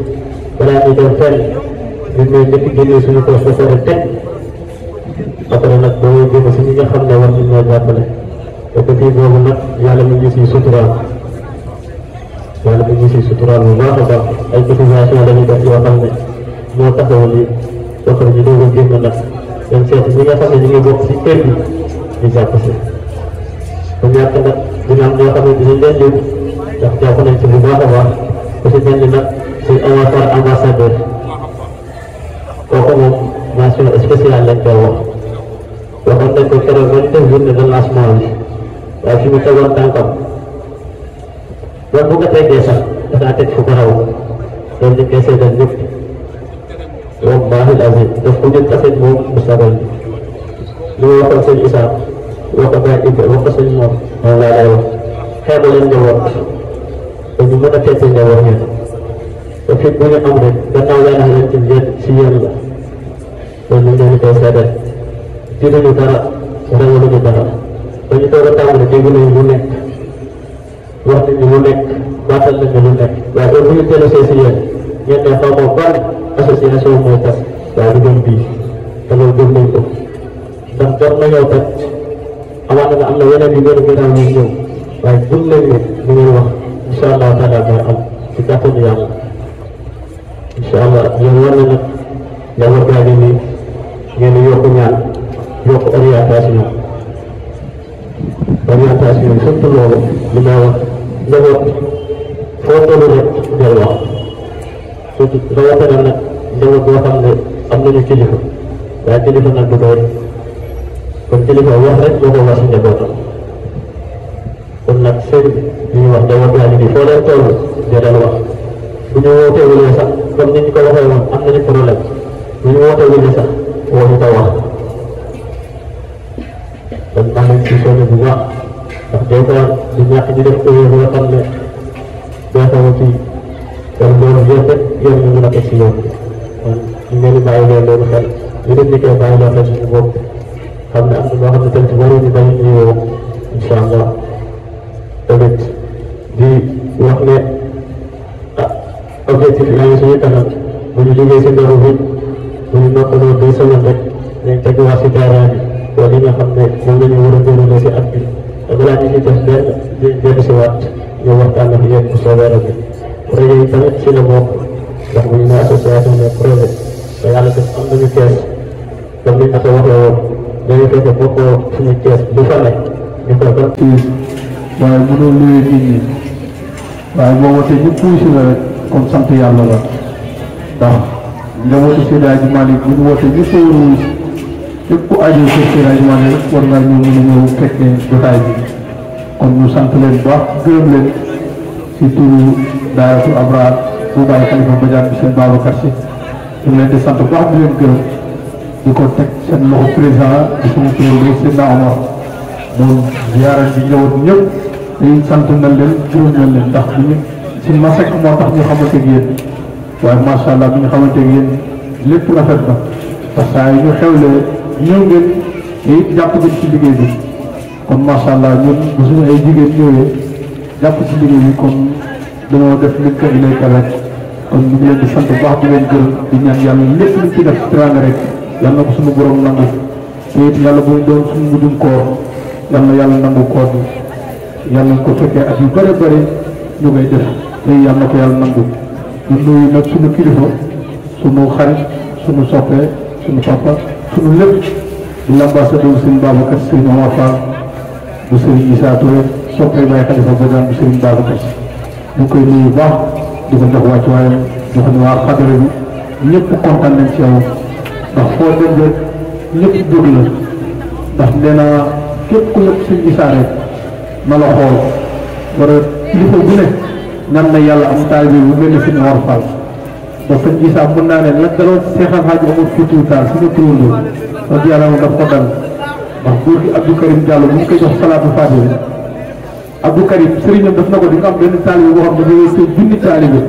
balaa ñuy dem fenn ñun ñooy njëkk génnee suñu poche ba pare teg après nag doo génn si ñi nga xam ne war nañ ñoo jàppale te depuis boobu nag yàlla mi ngi siy suturaal bu baax a baax ay cotisation la ñuy def yoo xam ne moo taxawal yi ba pare ñu doog a génn nag dem seeti ñi nga xam ne ñu ngi bokk si kër gi ñu jàpp si ba ñàkk nag dina am ñoo xam ne dinañ leen lim ndax jàpp nañ si bu baax a baax ku si mel ni nag si ambassadeur kooku moom mention spéciale lañ koy wax waxoon nañ ko keroog ba ñu def journée de lancement bi waaye fi mu tegoon tànkam ba bu ko teggee sax dafa teg fu ko raw loolu ñu koy seetal ñëpp wallahi azim daf ko jël kaset moom mu sagal li ma waxoon sëñ Issa wax ko Baye Ibra wax ko sëñ Mor moom laa lay wax xeebu leen njaboot te ñu mën a teg seen njaboot ñeen te fit bu ñu am rek gannaaw yàlla leen ci yéen si yéen la loolu ñu leen koy seetal tiituñu dara ragaluñu dara dañu toog a tàmbali dégg nañu lu nekk wax nañu lu nekk baatal nañu lu nekk waaye heure bu ñu teel a see si yéen ñeen ne xaw ma ban association mooy tas waaye du doon bii te loolu gëm nañ ko ndax jot nañoo kat amaana na am na yeneen yu gën a gën a ñëw waaye gëm nañ ne li ngeen wax incha allah taala mooy am ci kàttanu yàlla incha allah yéen war na nag njaboot gaa ngi nii ngeen di yokk ñaan yokk orientation surtout loolu li may wax njaboot foo toll rek del wax surtout rawatina nag njaboot boo xam ne am nañu kilifa waaye kilifa nag du doy kon kilifa wax rek moo ko war si njabootam kon nag sëñ bi ñuy wax njaboot gaa ngi nii foo leen toll del wax bu ñu wooteewulee sax comme ni ñu ko waxee woon am nañu problème bu ñu wooteewulee sax waxu ko wax kon maa ngi ci sonné bu baax ndax des fois di ñàkk di def erreur yoo xam ne doo xaw ci kon loolu yëpp rek yéen ñu mën a teg si yoon bi kon ñu ngi leen di bàyyi leen loolu xel ñu leen di koy bàyyi loo xel suñu bopp xam ne am na loo xam ne tamit waru ñu bañ ñu yow incha allah tamit di wax ne objectif yaa ngi suñu kanam bu ñu liggéey si ndaru bi bu ñu noppaloo 2 semaines rek dañ teguwaat si terrain bi wala li nga xam ne moom la ñu war a déroulé si at bi te balaa ñu ci def benn si waat ñu waxtaan ak yéen bu soobee rajo rajo yi tamit si la bokk ndax bu ñu nee association des projets te yàlla def am nañu kees comme ni ñu ko waxee woon dañuy fexe bokkoo suñu kees bu fa nekk ñu koy def. waaye mënoo luwee nit ñi waaye boo wootee ñu puusi la rek comme sant yàlla la ndax njabootu Seydi Hadji Malick bu ñu wootee ñu fa war a wuus képp ku aju ko Seydi Hadji Malick rek war ngaa ñëw mën a ñëw fekkee jotaay bi kon ñu sant leen bu baax gërëm leen si turu daayatu Abraar bu bàyyi Xalifa Badiane bi seen Babacar Si ñu leen di sant bu baax di leen gërëm di ko teg seen loxo président di suñu président Seydina Omar moom ziyaara bi ñëwoon ñëpp dañuy sant na leen gërëm na leen ndax bi ñu si masek moo tax ñu xamante ak yéen waaye macha allah bi ñu xamante ak yéen lépp rafet na parce que ñu xewlee ñëw ngeen te it jàpp ngeen ci liggéey bi kon macha allah ñun bu suñu ay jigéen ñëwee jàpp ci liggéey bi kon dañoo def li ko ilayka rek kon ñu ngi leen di sant bu baax di leen gërëm di ñaan yàlla lépp luñ ci def teraanga rek yàlla na ko suñu borom nangu te it yàlla bu ñu doon suñu mujjum koor yàlla yàlla nangu koor bi yàlla ko fekkee at yu bëri bëri ñu koy def te yàlla na ko yàlla nangu ñu nuyu nag suñu kilifa suñu xarit suñu soppee suñu papa suñu lépp di l'ambassadeur Serigne Babacar Serigne Omar Fall bu Serigne Issa Touré soppee Baye Khalifa Badiane bu Serigne Babacar ñu koy nuyu baax di ko jox wàccuwaayam di ko ne waa xadara bi ñëpp kontaan nañ ci yow ndax foo dem rek ñëpp jóg la ndax nee naa képp ku nekk Serigne Issa rek na la xool war a kilifa bu ne ñaan na yàlla am taalibe bu mel ni Serigne Omar Fall ndax Serigne Issa mën naa ne la daloon Cheikh Al Hadji Omar Foutiyou Tall suñu turandoo wax yàlla moom daf ko dal ndax góor gi Abdou Karim Diallo bu ñu koy jox salaatu Fatiha Abdou Karim sëriñam daf na ko di nga am benn taalibe boo xam ne dafay sëy junni taalibe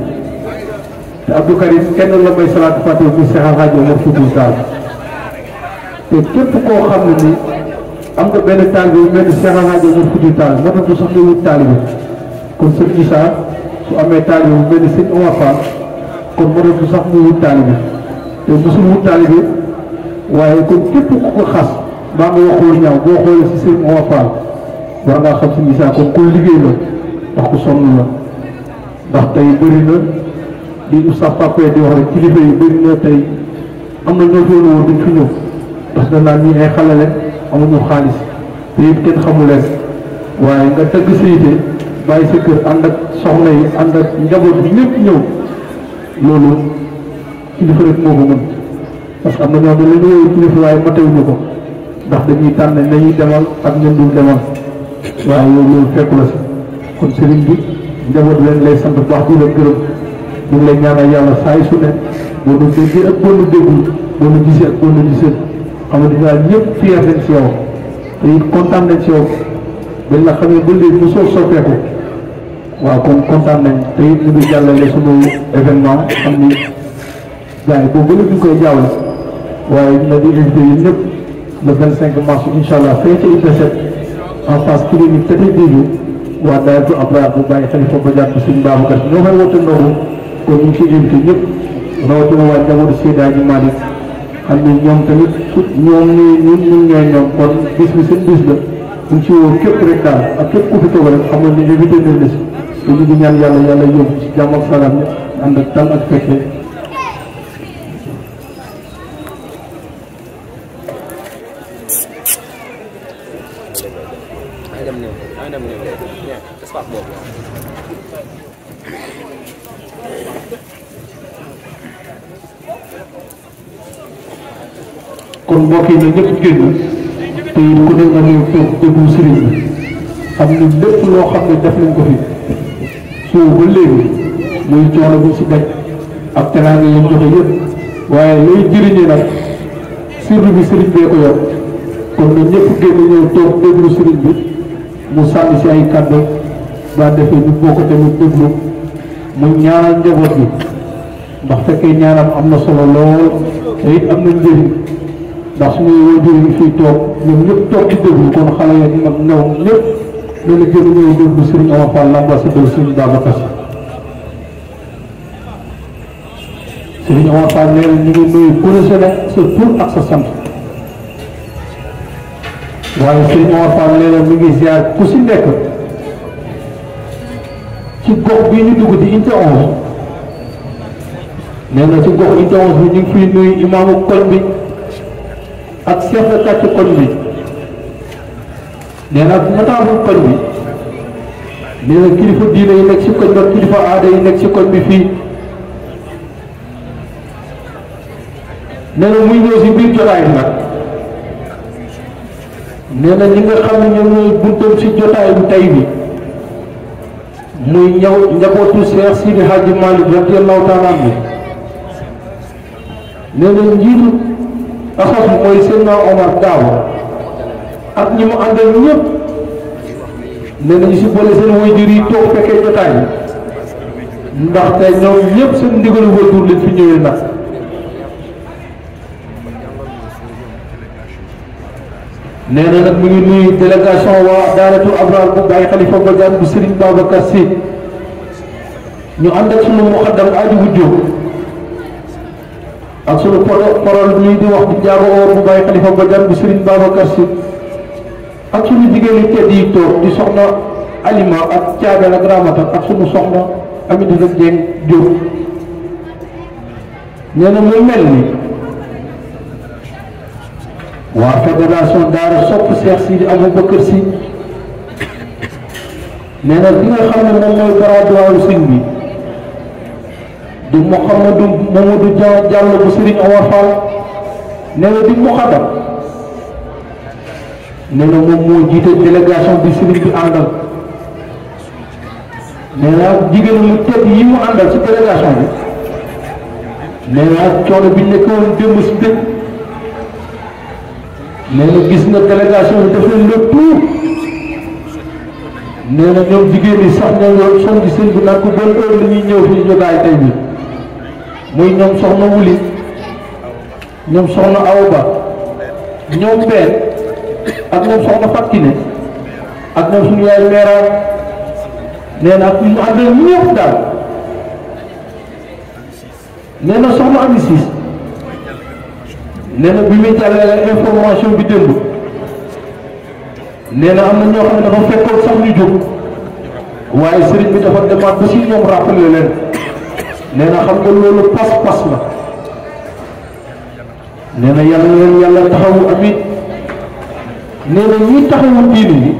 te Abdou Karim kenn la may salaatu Fatiha muy Cheikh Al Hadji Omar Foutiyou Tall te képp koo xam ne ni am nga benn taalibe bu mel ni Cheikh Al Hadji Omar Foutiyou Tall moo tax du sax nga wut taalibe kon Serigne Issa su amee taalibe bu mel ni Serigne Omar Fall kon moo tax du sax nga wut taalibe te mosul wut taalibe waaye kon képp ku ko xas maa nga waxoo ñaaw boo xoolee si Serigne Omar Fall war ngaa xam Serigne Issa kon ku liggéey la ndax ku sonn la ndax tey bëri na di oustaz Papa di wax rek kilifa yi bëri na tey am na ñoo doon woon duñ fi ñëw ndax danaa ñii ay xale leen amuñu xaalis te it kenn xamu leen waaye nga tëgg sa yite bàyyi sa kër ànd ak soxna yi ànd ak njaboot bi ñëpp ñëw loolu kilifa rek moo ko mën parce que am na ñoo xam ne la ñu woowee kilifa waaye matewuñu ko ndax dañuy tànn nañuy demal ak ñun dul demal waaye yow loolu fekku la si kon sëriñ bi njaboot leen lay sant bu baax di la gërëm ñu ngi lay ñaanal yàlla saa yu su ne boo nu déggee ak boo nu déggul boo nu gisee ak boo nu gisee xam nga dañu ñëpp fier nañ si yow te it kontaan nañ si yow bañ la xamee ba léegi mosoo soppeeku waaw kon kontaan nañ te it ñu ngi jàllale sunu événement xam ni gars yi boobu ba léegi ñu koy jaawle waaye ñu di invité yi ñëpp le 25 mars incha allah fee ci IPSET en face clinique Tete Diédhiou waa daayatu Abraar bu Baye Khalifa Badiane bi Serigne Babacar ñoo fay woote ndogu kon ñu ngi ciy invité ñëpp rawatina waa njabootu Seydi Hadji Malick xam ni ñoom tamit ñoom ñun ñooy ñoom kon bis bi seen bis la ñu ci woo képp rek daal ak képp ku fi toog rek xam nga ni invité nañ la si te ñu ngi ñaan yàlla yàlla yóbbu ci jàmm ak salaam ànd ak tal ak fekkee. kon mbokk yi na ñëpp génn te ku ne nga ñëw toog déglu sëriñ bi xam ni lépp loo xam ne def nañ ko fi suuf ba léegi muy coono bi si daj ak teraanga yi joxe yëpp waaye lay jëriñee nag sirru bi sëriñ bee ko yor kon na ñëpp génn ñëw toog déglu sëriñ bi mu sànni si ay kàddu ba defee ñu boo ko tamit déglu mu ñaanal njaboot bi ndax fekkee ñaanam am na solo lool te it am na njëriñ ndax suñu waajur yi fii toog ñoom ñëpp toog ci déglu kon xale ya ñu mag ñëw ñëpp loolu gën a ñëw déglu Serigne Omar Fall l'ambassadeur Serigne Babacar Serigne Omar Fall nee na ñu ngi nuyu ku ne sa tur ak sa sant waaye sëñ Mor Fall nee na mi ngi ziar ku si nekk ci gox bi ñu dugg di unité 11 nee na ci gox unité 11 bi ñu ngi fiy nuyu imaamu koñ bi ak chef de quartier koñ bi nee na ak notable koñ bi nee na kilifa diine yi nekk ci koñ bi ak kilifa aada yi nekk ci koñ bi fii nee na muy ñëw si biir jotaay bi nag nee na ñi nga xam ne ñoom ñooy buntam si jotaay bu tey bi muy ñëw njabootu Cheikh Sidi Hadji Malick radiyallahu taala anhu nee na njiitu asas bi mooy Seydina Omar Daawa ak ñi mu àndal ñëpp nee na ñu si boole seen waajur yi toog fekkee jotaay bi ndaxte ñoom ñëpp seen ndigalu waajur lañ fi ñëwee nag nee na nag mu ngi nuyu délégation waa daaratul Abrar bu Baye Khalifa Badiane bu Serigne Babacar Sy ñu ànd ak sunu muqaddam aji bu Jóob ak sunu parole bi di wax di jaago oor bu Baye Khalifa Badiane bu Serigne Babacar Sy ak sunu jigéen yi tedd yi toog di soxna Alima ak Thiagal ak Ramata ak sunu soxna Amidou Dieng Diop nee na muy mel ni waa fédération daara sopp Cheikh Sidi Aboubacar Sy nee na bi nga xam ne moom mooy baraduwaayu sëñ bi di Mouhamadou Mamadou Diallo bu Serigne Omar Fall nee na di muqaddam nee na moom moo jiite délégation bi Serigne bi àndal nee na ak jigéen mu tedd yi mu àndal ci délégation bi nee na ak coono bi nekkoon démb si dëkk nee na gis nga délégation bi def leen le tout nee na ñoom jigéen ñi sax ñoo yoon son gi sëñ bi nag ko bonne heure la ñuy ñëw fii jotaay tey bi muy ñoom soxna Wuli ñoom soxna Awba ñoom Peen ak ñoom soxna Fatkine ak ñoom suñu yaay Meera nee na ak ñu mu àndal ñëpp daal nee na soxna Ami Siis nee na bi muy jàllale information bi démb nee na am na ñoo xam ne dafa fekkoon sax ñu jóg waaye sëriñ bi dafa demaat ba si ñoom rappelé leen nee na xam nga loolu pas-pas la nee na yàlla leen yàlla taxawu amit nee na ñi taxawu diini yi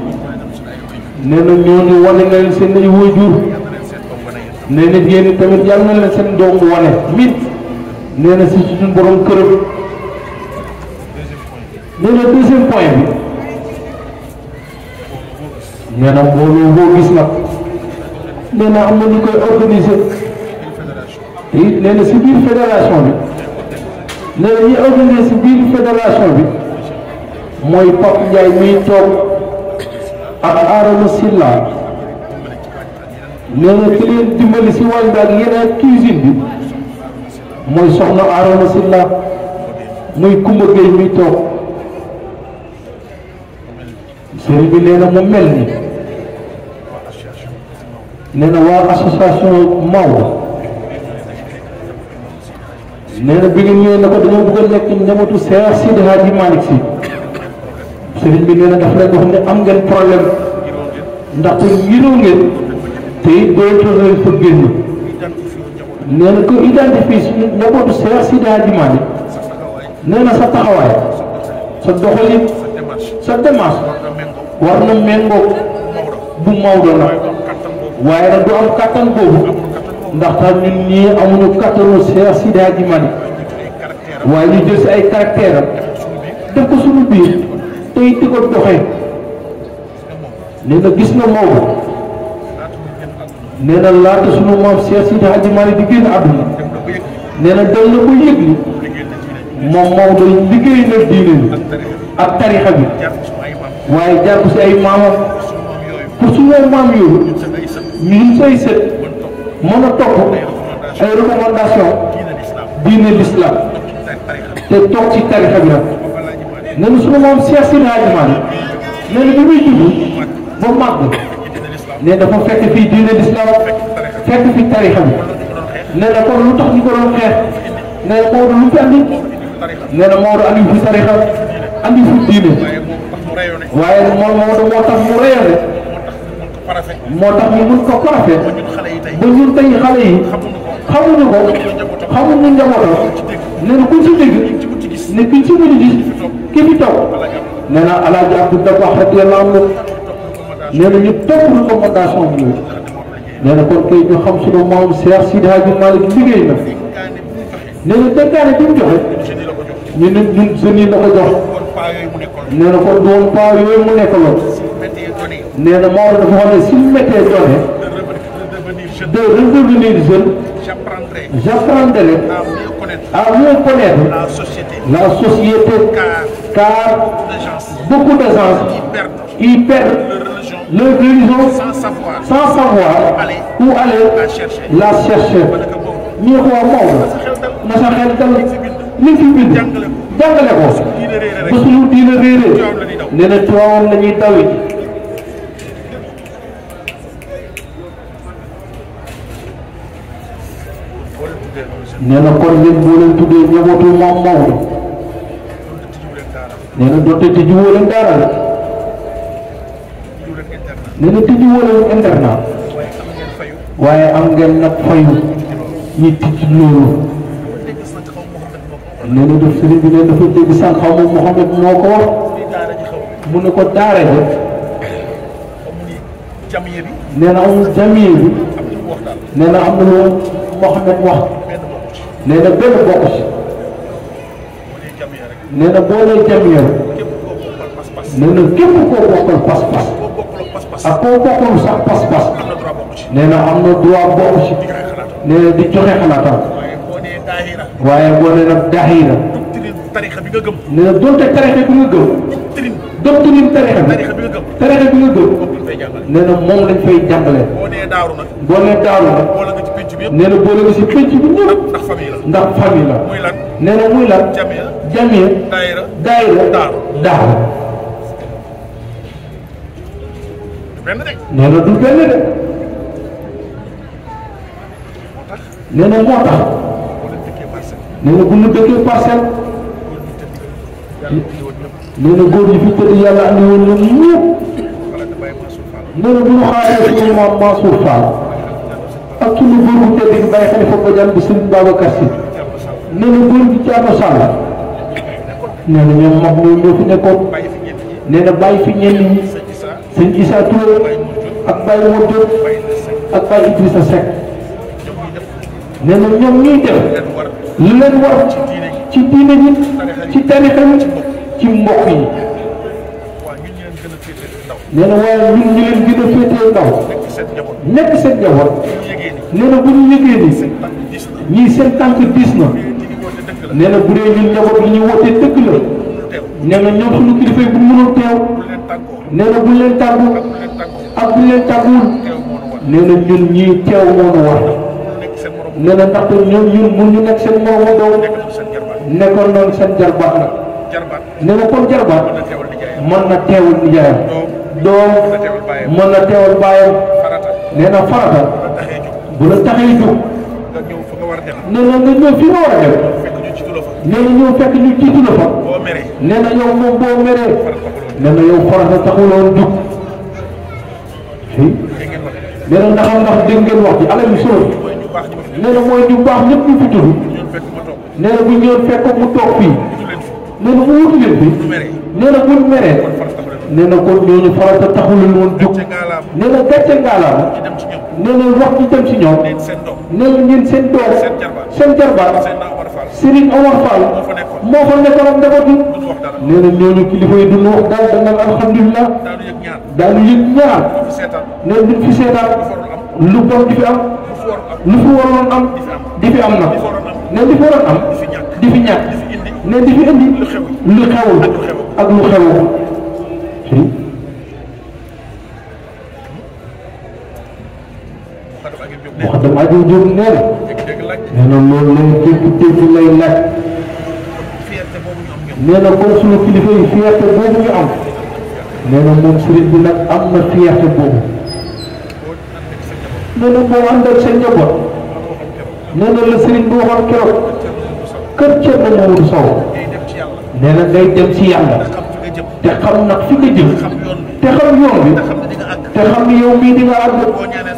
nee na ñooñu wane na leen seen ay waajur nee na yéen tamit yàlla na leen seen doom wane mit nee na si suñu borom këram nee na deuxième point bi nee na mbooloo boo gis nag nee na am na ñu koy organiser te it nee na si biir fédération bi nee na ñi organiser si biir fédération bi mooy Pape Ndiaye miy toog ak Arama Silla nee na ki leen dimbali si wàll bi ak yeneen cuisine bi mooy soxna Arama Silla muy Kumba Gueye miy toog sëriñ bi nee na mu mel ni nee na waa association Maodo nee na bi ngeen ñëwee ne ko dañoo bëgg a nekk njabootu Cheikh Sidi Hadji Malick Sy sëriñ bi nee na daf leen wax ne am ngeen problème ndaxte ngiroo ngeen te it doyatoo leen fa génn nee na ko identifier suñu njabootu Cheikh Sidi Hadji Malick nee na sa taxawaay sa doxalin sa démarche war na méngoo bu Maodo la waaye nag du am kattan boobu ndaxte ñun ñii amuñu kattanu Cheikh Sidi Hadji Malick waaye ñu jël si ay caractère am def ko suñu biir tey di ko doxee nee na gis nga Maodo nee na laata suñu maam Cheikh Sidi Hadji Malick di génn àdduna nee na dem na ko yëg ni moom Maodo liggéey na diine bi ak tarixa bi waaye jaar ko si ay maamam pour suñu maam yooyu ñun say sët mën a topp ay recommandation diine l'islam te toog ci tarixa bi nag nee na suñu maam Cheikh Sidi Hadji Malick nee na bi muy judd ba màgg nee dafa fekk fii diine l'islam fekk fi tarixa bi nee na kon lu tax ñu ko doon xeex nee na Maodo lu fi andi nee na Maodo andi fi tarixa andi fi diine waaye moom moo tax mu rayone moo tax ñu mun ko parafe ba ñun tey xale yi xamuñu ko xamuñu njabootam nee na kuñ ci dégg ne kuñ ci mën a gis ki fi toog nee na Alaaji Abdou Dabakh radiyallahu anhu nee na ñu topp recommandation bi nee na kon kay ñu xam suñu maam Cheikh Sidi Hadji Malick liggéey na nee na dénkaane bi mu joxe ñu ne ñun jeunes yi la ko jox nee na kon doon paa yooyu mu nekk lool nee na Maodo dafa wax ne s'il m'était donné de redevenir jeune j'apprendrai à mieux connaître la société car beaucoup de gens y perdent leur religion sans savoir où aller la chercher ñu ko wax Maodo na sa xel dal li fi bind jàngale ko ba suñu diine réeré nee na Tiwaawan la ñuy dawi nee na kon yéen boo leen tuddee njabootu moom Maodo nee na doonte tëjuwoo leen daara la nee na tëjuwoo leen internat waaye am ngeen nag fayu ñi tijji loolu nee na def sëriñ bi ne dafa dégg sànq xaw ma Mouhamed moo ko wax mu ne ko daara ja nee na amul jamiye bi nee na am na lu Mouhamed wax nee na benn bokk si nee na boo nee jamiye nee na képp koo bokkal pas-pas ak koo bokkal sax pas-pas nee na am na droit bokk si nee na di joxe xalaatam waaye boo nee nag daahira nee na doonte tarixa bi nga gëm doctrine tarixa bi nga gëm nee na moom lañ fay jàngale boo nee daaru nag nee na boole nga si penc bi ñëpp ndax famille la nee na muy lan jamie daayira daaru nee na du benn de nee na moo tax nee na bu ñu dëkkee Parcelles nee na góor ñi fi tëdd yàlla andi woon ñoom ñëpp nee na bu ñu xaaree suñu maam Mansour Fall ak suñu góor bu tëdd gi Baye Khalifa Badiane bu Serigne Babacar Sy nee na góor gi Thiatou Sall nee na ñoom mag ñoo fi nekkoon nee na bàyyi fi ñenn ñi sëñ Issa Touré ak Baye Modou ak Baye Idrissa Seck nee na ñoom ñuy def lu leen war ci diine ji ci tarixa yi ci mbokk yi nee na waaye ñun ñu leen gën a féetee ndaw nekk seen njaboot nee na bu ñu yëgee ni ñii seen tànk diis na nee na bu dee ñun njaboot li ñu wootee dëgg la nee na ñoom suñu kilifa yi bu mënul teew nee na bu leen tàggu ak bu leen tàgguwul nee na ñun ñii teew moo nu war nee na ndaxte ñun mun ñu nekk seen moromu doom nekkoon noonu seen jarbaat la nee na kon jarbaat mën na teewul nijaayam doom mën na teewal baayam nee na farata bu la taxee jóg nee na nga ñëw fi nga war a dem nee na ñëw fekk ñu jiitu la fa nee na yow moom boo meree nee na yow farata taxuloon jóg nee na ndax dégg ngeen wax ji alal bi solo nee na mooy ñu baax ñëpp ñu fi tudd nee na bu ñëwoon fekk mu toog fii nee na mu wutu leen fi nee na buñ meree nee na kon ñooñu farata taxulul woon jóg nee na gàcce ngaalaama nee na wax ci dem si ñoom nee na ñun seen doom seen jarbaat Serigne Omar Fall moo fa nekkoon ak njaboot yi nee na ñooñu kilifa yi duñu wax daal da naan alhamdulilah daanu yëg ñaar nee na duñ fi seetaan lu bon di fi am lu fi waroon am di fi am nag nee di fi waroon am di fi ñàkk nee di fi indi lu xewul ak lu xewul wax dama aju jóg nee na loolu lay dégg lay laaj nee na kon suñu kilifa yi fierté boobu ñu am nee na moom sëriñ bi nag am na fierté boobu nee na boo ànd ak seen njaboot nee na la sëriñ bi waxoon keroog kër Thierno Mamadou Sow nee na ngay dem ci yàlla te xam nag fi nga jëm te xam yoon bi te xam ni yow mii di nga àgg te boo ñaanee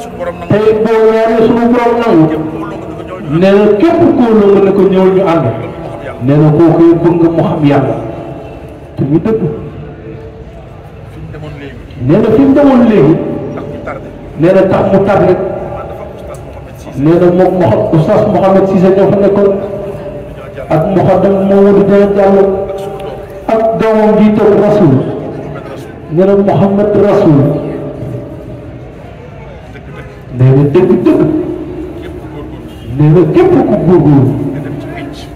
suñu borom nangu nee na képp koo la nga ne ko ñëwal ñu ànd nee na kooku bëgg nga mu xam yàlla te ñu dëgg nee na fi mu demoon léegi nee na tax mu tardé nee na moom Oustaz Mouhamed Cissé ñoo fa nekkoon ak Mouhamed Mamadou Dieng Diallo ak doomam ji toog Rasoul nee na Mouhamed Rasoul nee na dëgg-dëgg nee na képp ku góorgóorlu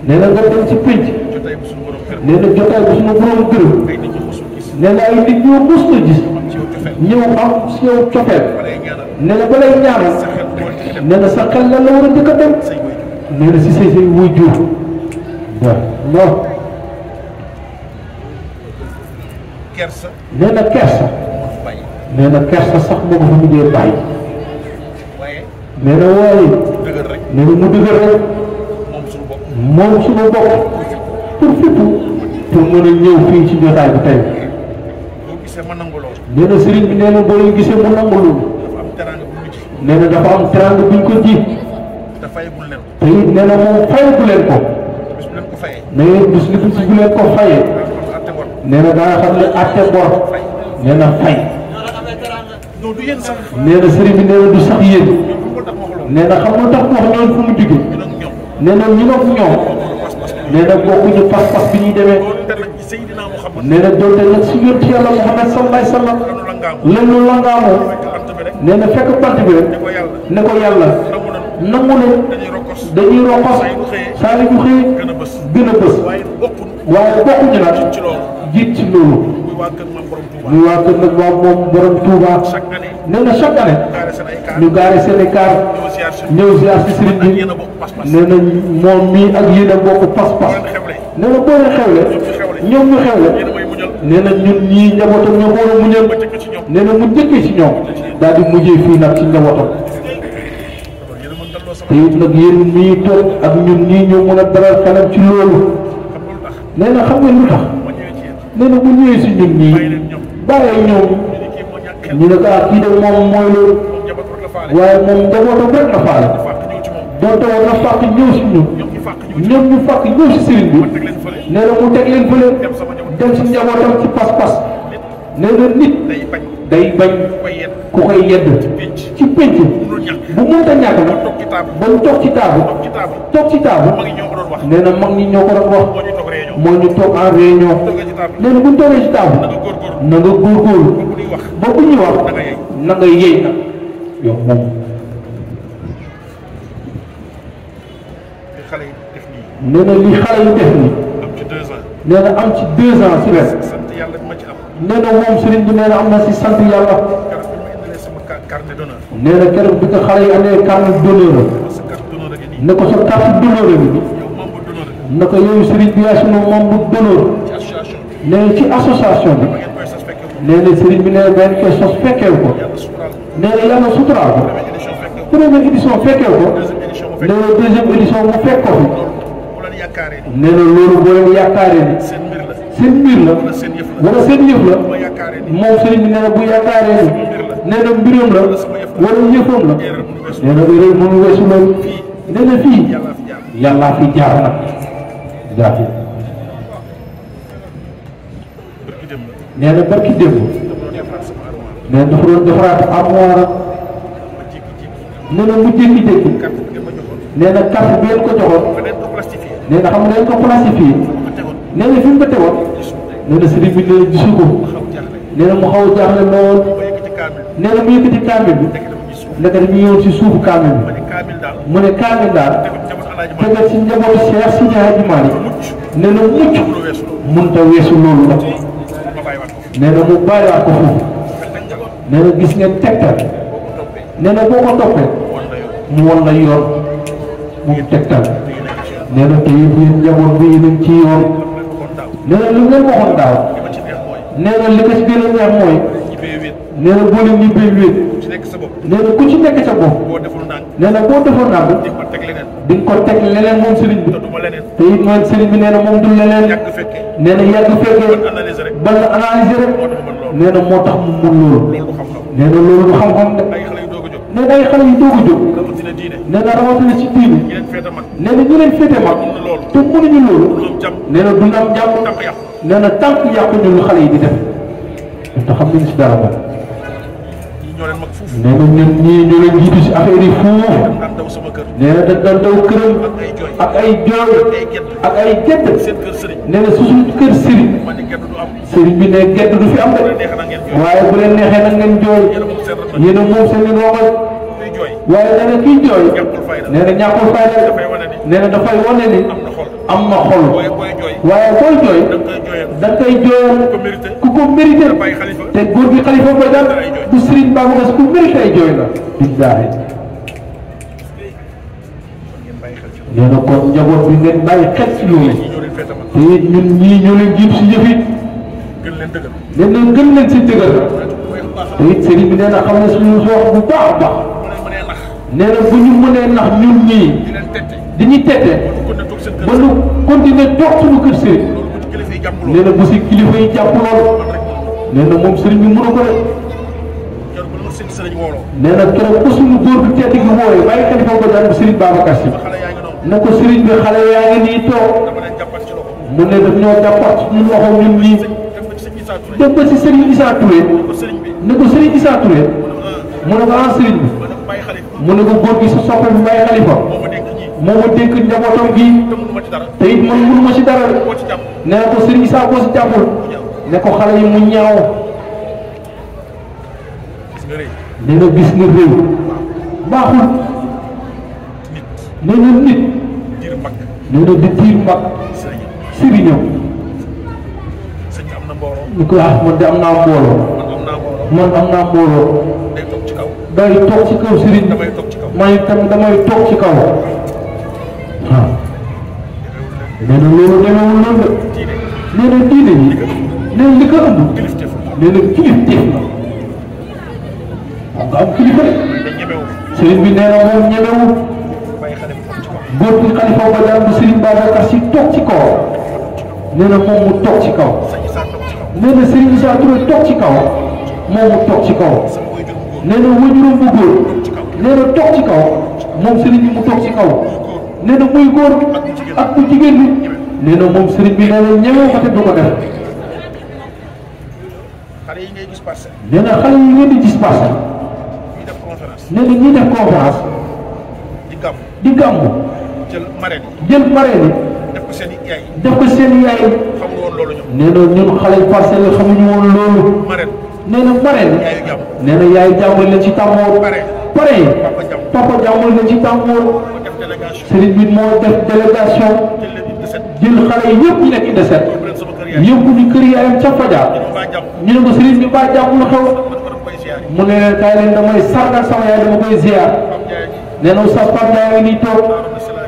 nee na nga dem ci pénc nee na jotaay bu suñu borom gërëm nee na ay nit ñoo mës a gis ñëw am si yow cofeel nee na ba lay ñaanal nee na sa xel la war a njëkk a dem nee na si say wuy jur waaw non nee na kersa nee na kersa sax moo ko fa mujjee bàyyi nee na waaye nee na mu dëgër rek moom suñu bopp pour fépp pour mën a ñëw fii ci jotaay bi tey nee na sëriñ bi nee na boo leen gisee mu nangu loolu nee na dafa am teranga buñ ko ji te it nee na moom fayagu leen ko nee na bis li bu leen ko fayee nee na daa xam ne atte bor nee na fay nee na sëriñ bi nee na du sax yéen nee na xam nga tax wax ñoom fu mu jóge nee na ñu nag ñoom nee na bokkuñu pas-pas bi ñuy demee nee na doonte nag si yonent yàlla Muhammad sallallahu alayhi wa sallam lenu langaamoo nee na fekk bant bi rek ne ko yàlla nangu leen dañuy rokkos saa yu ñu xëyee gën a bës waaye bokkuñu nag jiit ci loolu muy waa kër nag waa moom borom Touba nee na chaque année ñu gaare seen i kaar ñëw ziar si sëriñ bi nee na moom mii ak yéen a bokk pas-pas nee na boo leen xewle ñoom ñu xewle nee na ñun ñii njabootam ñoo ko war a muñal nee na mu njëkkee si ñoom daal di mujjee fii nag ci njabootam te it nag yéen mii toog ak ñun ñii ñoo mën a dalal xelam ci loolu nee na xam nga lu tax nee na bu ñëwee si ñun ñii bàyyee ñoom ñu ne ko ah kii de moom mooy loolu waaye moom njabootam rek la faale donte woon na fàq ñëw si ñun ñoom ñu fàq ñëw si sëriñ bi nee na mu teg leen fële dem si njabootam ci pas-pas nee na nit day bañ ku koy yedd ci pénc bu mënta ñàkk nag ba mu toog ci taabu nee na mag ñi ñoo ko doon wax moo ñu toog en réunion nee na bu ñu toogee ci taabu na nga góorgóorlu ba bu ñuy wax na nga yey nag yow moom nee na li xale yi def nii nee na am ci 2 ans si ren nee na moom sëriñ bi nee na am na si sant yàlla nee na keroog bi ko xale yi andee carte d'honneur ne ko sa carte d'honneur bi na ko yow sëriñ bi yaa sunu membre d'honneur nee na ci association bi nee na sëriñ bi nee na benn koy sos fekkeew ko nee na yàlla suturaal ko première édition fekkeew ko nee na deuxième édition mu fekk ko fi nee na loolu boo leen yaakaaree ni seen mbir la wala seen yëf la moom sëriñ bi nee na bu yaakaaree ni nee na mbiram la wala yëfam la nee na erreur mënu weesu loolu nee na fii yàllaa fi jaar nag jaar nee na barki démb nee na dafa doon defaraat armoire nee na mu jékki-jékki nee na carte bi ngeen ko joxoon nee na xam nga dañ ko plastifié nee na fi mu ko tegoon nee na sëriñ bi nee na gisu ko nee na mu xaw a jaaxle lool nee na mu yëkkati kaamil bi naka dañuy ñëw si suufu kaamil bi mu ne kaamil daal tegal si njabootu Cheikh Sidi Hadji Malick nee na mucc mënut a weesu loolu nag nee na mu bàyyiwaat ko foofu nee na gis ngeen tegtal nee na boo ko toppee mu won la yoon mu tegtal nee na te yéen njaboot bi yéen ci yoon nee na li ngeen waxoon daaw nee na li ko ci gën a neex mooy nee na boo leen ñibbee wéet nee na ku ci nekk sa bopp nee na boo defoon naa di nga ko teg leneen moom sëriñ bi te it moom sëriñ bi nee na moom du leneen nee na yàgg fekkee ba nga analyser rek nee na moo tax mu mun loolu nee na loolu du xam-xam de nee na ay xale yu doog a jóg nee na rawatina ci diine nee na ñu leen féete mag te mënuñu loolu nee na duñ am jàmm nee na tànk yàqu ñu lu xale yi di def te xam nañ si dara moom nee na ñun ñii ñoo leen jiitu si affaire yi foofu nee na dañ daan daw këram ak ay jooy ak ay gedd nee na su suñu kër sëriñ sëriñ bi ne gedd du fi am de waaye bu leen neexee nag ngeen jooy yéen a moom seen i rongal waaye nee na kiy jooy nee na ñàkkul fayda nee na dafay wane ni am na xol waaye booy jooy da nga koy jooyal ku ko mérité te góor gi xalifa ba daan bu Serigne Babacar ku mérité ay jooy la billaahi nee na kon njaboot bi ngeen bàyyi xel ci loolu te ñun ñii ñoo leen jiitu si yëf yi nee na gën leen si dëgër te it Serigne bi nee na xam ne suñu wax bu baax a baax nee na bu ñu mënee nax ñun ñii dañuy tette ba nu continuer toog suñu kër sëriñ nee na bu si kilifa yi jàpp lool nee na moom sëriñ bi mënu ko de nee na keroog ba suñu góor bi tedd gi wooyee bàyyi xalifa ko daan sëriñ Babacar Si na ko sëriñ bi xale yaa ngi nii toog mu ne daf ñoo jàppat suñu loxo ñun ñii dem ba si sëriñ Issa Touré ne ko sëriñ Issa Touré mu ne ko ah sëriñ bi mu ne ko góor gi sa soppe bi bàyyi xalifa moo ma dénk njabootam gi te it man mënuma si dara nee na ko sëriñ Issa boo si jàppul ne ko xale yi mu ñaaw nee na gis nga réew baaxul nee na nit nee na di tiir mag sëriñam ñu ko wax man de am naa mbooloo man am naa mbooloo day toog ci kaw sëriñ may tam damay toog ci kaw waaw nee na loolu demewul noonu de nee na diine yi nee na li ko ëmb nee na kilifteef la nga am kilifa de sëriñ bi nee na moom ñemewul góor gi xalifa ba daan bu sëriñ Babacar Si toog ci kaw nee na moom mu toog ci kaw nee na sëriñ Issa Touré toog ci kaw moom mu toog ci kaw nee na wajuram bu góor nee na toog ci kaw moom sëriñ bi mu toog ci kaw nee na muy góor ak bu jigéen bi nee na moom sëriñ bi nee na ñemewul ko te du ko def nee na xale yi ngeen di gis passé nee na ñuy def conférence di gàmmu jël marraine def ko seen yaay nee na ñun xale yu passé la xamuñu woon loolu nee na marraine nee na yaay jàmbal leen ci tàmmoor pare papa jàmbal leen ci tàmmoor sëriñ bi moo def délégation jël xale yi yëpp ñu nekk indi set yóbbu ñu kër yaayam ca fajar ñu ne ko sëriñ bi ba jàpp lu xew mu ne leen kaay leen damay sargal sama yaay dama koy ziar nee na oustaz Pape Ndiaye ngi nii toog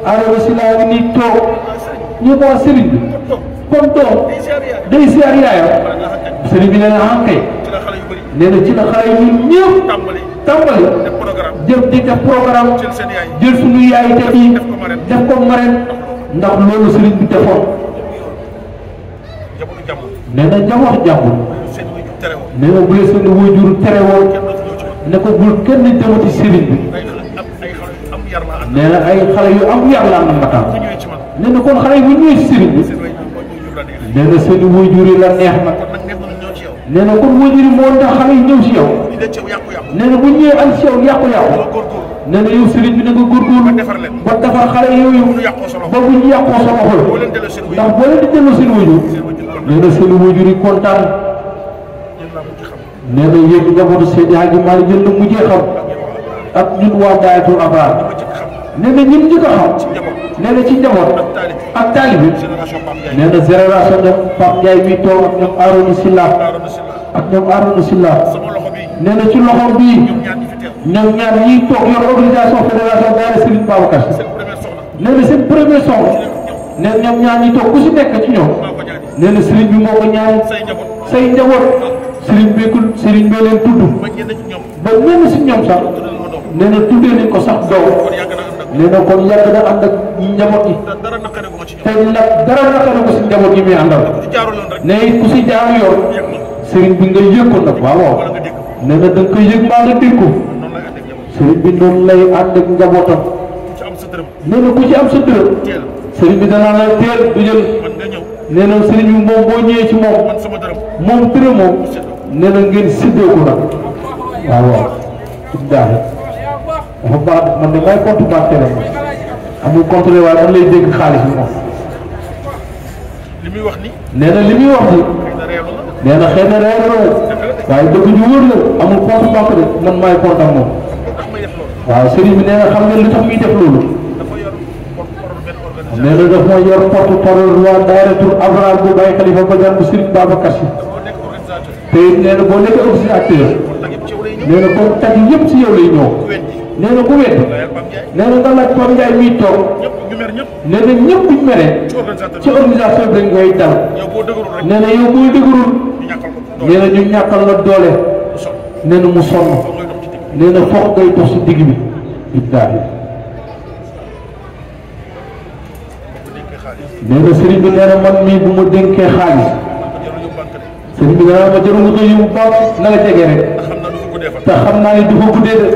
Arona Sylla ngi nii toog ñu ko wax sëriñ bi comme doom day ziar yaayam sëriñ bi nee na ah kay nee na ci la xale yi ñun ñëpp tàmbali jëm di def programme jël suñu yaay te yi def ko marraine ndax loolu sëriñ bi defoon nee na jamono jàmbur nee na bu leen seen waajur tere woon ne ko bul kenn demati sëriñ bi nee na ay xale yu am yar la am na matam nee na kon xale yi bu ñëwee si sëriñ bi nee na seen waajur yi la neex nag nee na kon waajur yi moo tax xale yi ñëw si yow nee na bu ñëwee am si yow yàqu-yàqu nee na yow sëriñ bi na nga góorgóorlu ba defar xale yooyu ba bu ñu yàqoo sa loxo ndax boo leen di delloo seen waajur nee na seen waajur yi kontaan nee na yéen njabootu Seydi Hadji Malick jël na mujjee xam ak ñun waa Daayatul Abraar nee na ñun njëkk a xam nee na ci njaboot ak taalibi nee na génération de Pape Ndiaye mi toog ak ñoom Arona Sylla ak ñoom Arona Sylla nee na ci loxo bii ñoom ñaar ñiy toog yor organisation fédération daara Serigne Babacar nee na seen premier soxla nee na ñoom ñaar ñiy toog ku si nekk ci ñoom nee na Serigne bi moo ko ñaan say njaboot sëriñ bi leen tudd ba ñenn si ñoom sax nee na tuddee nañ ko sax doom nee na kon yàgg na ànd ak njaboot yi te nag dara naqare ko si njaboot yi muy àndal ne it ku si jaar yoon sëriñ bi nga yëg ko nag waaw waaw nee na da nga koy yëg mbaa nga dégg ko sëriñ bi noonu lay ànd ak njabootam nee na ku ci am sa dërëm sëriñ bi danaa la teel du jël nee na sëriñ bi moom boo ñëwee ci moom dërëm moom nee na ngeen séddoo ko nag waaw waaw dafa baax man de may compte bancaire amul compte waaye man lay dégg xaalis bi moom nee na li muy wax ni nee na xëy na réew la waaye dëgg ñu wóor la amul compte banque de man maay compte ak moom waaw sëriñ bi nee na xam ngeen lu tax muy def loolu nee na daf mooy yor porte-parole waa daayiratul Abraar bu Baye Khalifa Badiane bu Serigne Babacar Sy te nee na boo nekkee organisateur nee na kon tag yëpp si yow lay ñëw nee na ku wedd nee na nga laaj Pape Ndiaye miy toog nee na ñëpp buñ meree ci organisation bi dañ koy dal nee na yow booy dëgërul nee na ñu ñàkkal la doole nee na mu sonn nee na foog ngay dox si digg bi billaahi nee na sëriñ bi nee na man mii bu ma dénkee xaalis sëriñ bi nee na ma jëru nga koy yóbbu baax na la jege rek te xam naa ne du ko guddee de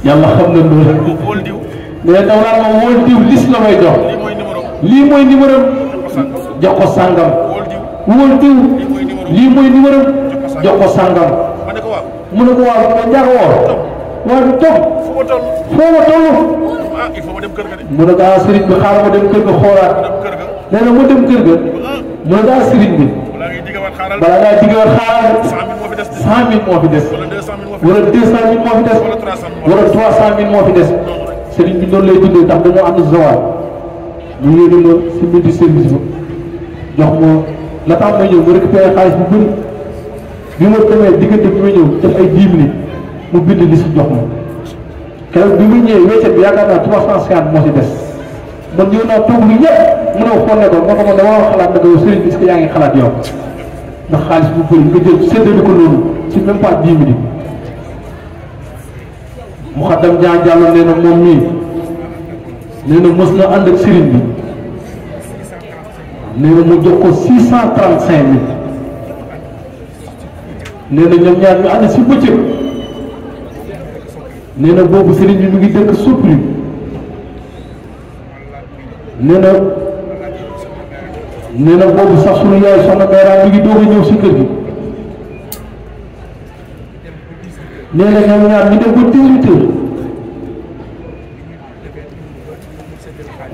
yàlla xam na loolu mais daw naa ma wóol diw lis la may jox lii mooy numéro jox ko sàngam wóol diw lii mooy numéro jox ko sàngam mu ne ko waaw ma njaar woor waaw du toog foo ma toll mu ne ko ah sëriñ bi xaaral ma dem kër ga xoolaat nee na ma dem kër ga mu ne ko ah sëriñ bi balaa ngaa diggaat xaaral 100 000 moo fi des wala 200 000 moo fi des wala 300 000 moo fi des sëriñ bi noonu lay dundee ndax dañoo ànd zawaal ñu yéene ma si multi service ba jox ma la tax ma ñëw ma récupéré xaalis bu bëri bi ma demee diggante bi ma ñëw def ay 10 minutes mu bind li si jox ma keroog bi mu ñëwee weccet bi yaakaar naa 350 moo si des man ñëw naa toog lu ñëpp mën a xool ne ko moo ko man dama xalaat ne ko yow sëriñ bi est-ce que yaa ngi xalaat yow ndax xaalis bu bëri nga jël séddale ko loolu ci même pas 10 minutes mu xaddam Jaan Jàllo nee na moom mii nee na mës na ànd ak sëriñ bi nee na mu jox ko 635 000 nee na ñoom ñaar ñu ànd si bëccëg nee na boobu sëriñ bi mu ngi dëkk Soprim nee na boobu sax sunu yaay soxna Meera mi ngi doog a ñëw si kër gi nee na ñoom ñaar ñu dem ba 18 heures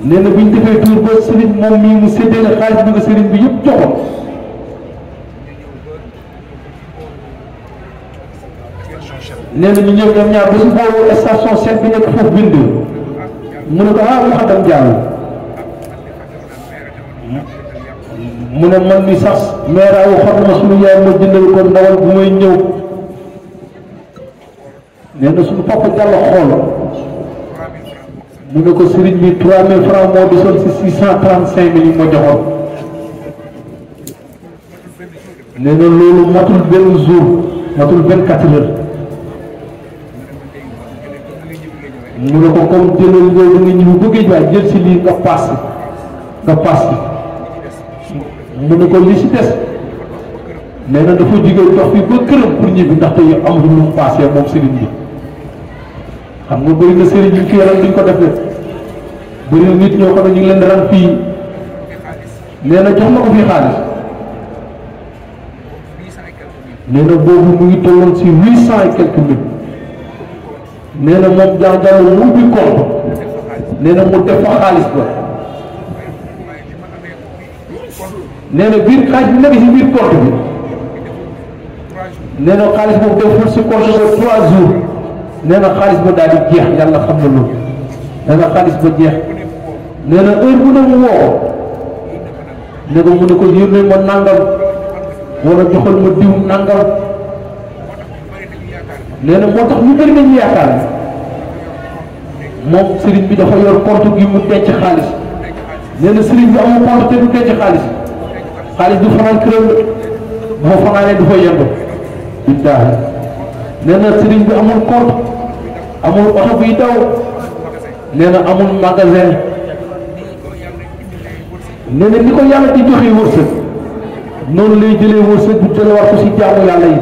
nee na bu ñu defee tour ba sëriñ moom mii mu séddale xaalis bi nga sëriñ bi yëpp joxoon nee na ñu ñëw ñoom ñaar ba si boobu station 7 bi nekk foofu bind mu ne ko ah mu xaddam jàll mu ne man mi sax Meera waxoon na suñu yaay ma jëndal ko ndawal bu may ñëw nee na suñu papa jàll xool mu ne ko sëriñ bi 3000 francs moo desoon si 635 000 yi ma joxoon nee na loolu matul benn jour matul 24 heures mu ne ko comme jëlal loolu nga ñëw bëggee waaye jël si lii nga paas mu ne ko li si des nee na dafa jigéen dox fi ba këram pour ñibbi ndaxte yow amul lu mu paasee moom sëriñ bi xam nga bëri na sëriñ yi fi yaram duñ ko def de bëri na nit ñoo xam ne ñu ngi leen ran fii nee na jox na ko fii xaalis nee na boobu mu ngi tolloon si 800 et quelques mille nee na moom jàng mu ubbi compte nee na mu def fa xaalis ba nee na biir xaalis bi nekk si biir compte bi nee na xaalis boobu deful si compte ba 3 jours nee na xaalis ba daal di jeex yàlla xam na loolu nee na xaalis ba jeex nee na heure bu ne mu woo ne ko mu ne ko yónnee ma nangam wala joxal ma diw nangam nee na moo tax ñu bëri nañu yaakaar moom sëriñ bi dafa yor compte gi mu denc xaalis nee na sëriñ bi amul compte te du denc xaalis du fanaan këram moo fanaanee du fa yendu billaahi nee na sëriñ bi amul compte amul oto buy daw nee na amul magasin nee na ni ko yàlla di joxe wërsëg noonu lay jëlee wërsëg bu jëlee war ko si jaamu yàlla yi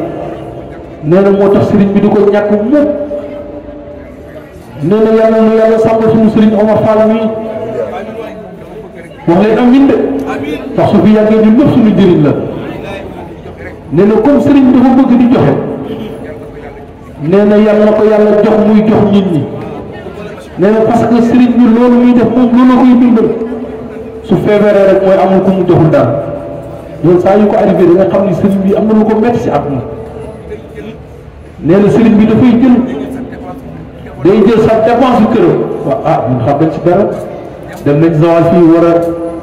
nee na moo tax sëriñ bi di ko ñàkk mukk nee na yàlla nu yàlla sàmm suñu sëriñ Omar Fall mii wax leen amiin de ndax su fi yàggee ñun ñëpp suñu njëriñ la nee na comme sëriñ bi dafa bëgg di joxe nee na yàlla na ko yàlla jox muy jox nit ñi nee na parce que sëriñ bi loolu muy def moom loolu la koy dundal su feebaree rek mooy amul ku mu joxul dara loolu saa yu ko arrivé da nga xam ni sëriñ bi am na lu ko métti si àdduna nee na sëriñ bi dafay jël day jël sa dépense yu këram waaw ah ñun xam nañ si dara dem nañ zawal fii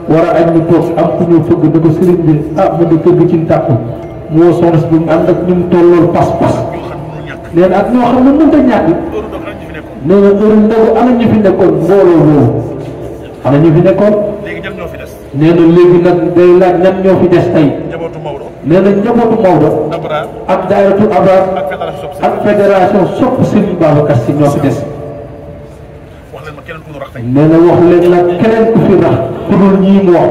war a añ ñu toog am ku ñëw fëgg ne ko sëriñ bi ah man de kër gi ci tàkku mu woo soxna si bi mu ànd ak ñu mu tollool pas-pas nee na ak ñoo xam ne mënut a ñàkk nee na heure ndogu ana ñu fi nekkoon mbooloo boobu ana ñu fi nekkoon nee na léegi nag day laaj ñan ñoo fi des tey nee na njabootu Maodo ak daayatu Abraar ak fédération sopp Serigne Babacar Sy ñoo fi des nee na wax leen nag keneen ku fi rax ku dul ñii mu wax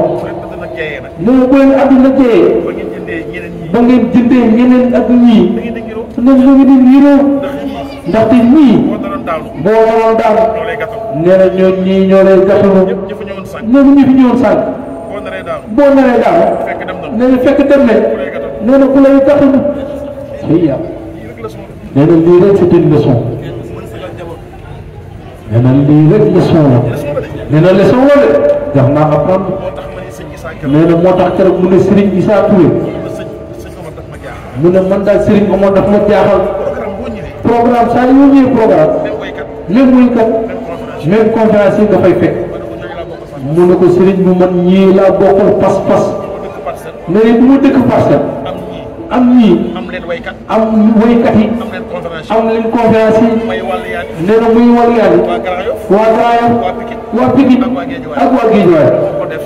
nee na bu leen àdduna jëyee ba ngeen jëndee ñeneen ak ñii nañ la ngi di niroo ndaxte ñii boo waroon daal nee na ñii ñoo lay gàttalu nee na ñu fi ñëwoon sànq boo naree daal nee na fekk dem nañ nee na ku lay gàttalu ay yàlla nee na lii rek c'est une leçon nee na lii rek leçon la nee na leçon la de jar naa apprendre nee na moo tax keroog mu ne Serigne Issa Touré mu ne man daal Serigne Omar daf ma jaaxal programme saa yoo ñëwee programme même muy kat même conférence yi nga fay fekk mu ne ko Serigne bu man ñii laa bokkal pas-pas nee na bu ma dëkk Parcelles am ñii am waykat yi am leen conférence yi nee na muy wàllu yàlla waa Grand Yoff waa Pikine ak waa Guédiawaye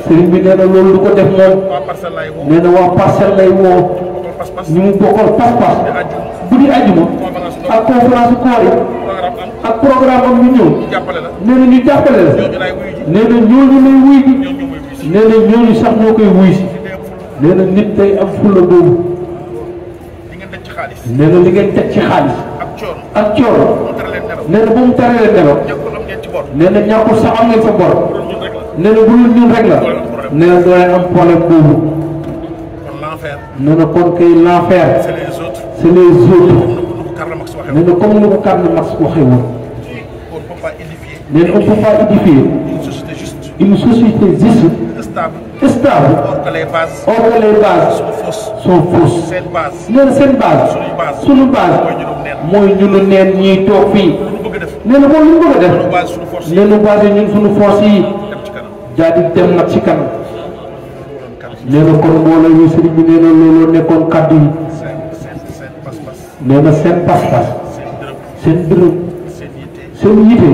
Serigne bi nee na loolu du ko def moom nee na waa Parcelles lay woo ñu mu bokkal pas-pas bu di àjjuma ak conférence koor yi ak programme am ñu ñëw nee na ñu jàppale la nee na ñooñu lay wuy ji nee na ñooñu sax ñoo koy wuy si nee na nit day am fulla boobu nee na li ngeen teg ci xaalis ak coono nee na ba mu tere leen nelaw nee na ñàkkul sax am ngeen sa bor nee na bu dul ñun rek la nee na doo leen am problème boobu nee na kon kay l'enfer c'est les autres nee na comme ni ko Karl Marx waxee woon nee na on peut pas édifier une société juste stable or que les bases sont fausses nee na seen base suñu base mooy ñunu neen ñiy toog fii nee na moom lu ñu bëgg a def nee na base ñun suñu force yi daal di dem nag ci kanam nee na kon mbooloo yi sëriñ bi nee na looloo nekkoon kàddu yi nee na seen pas-pas seen dërëm seen yite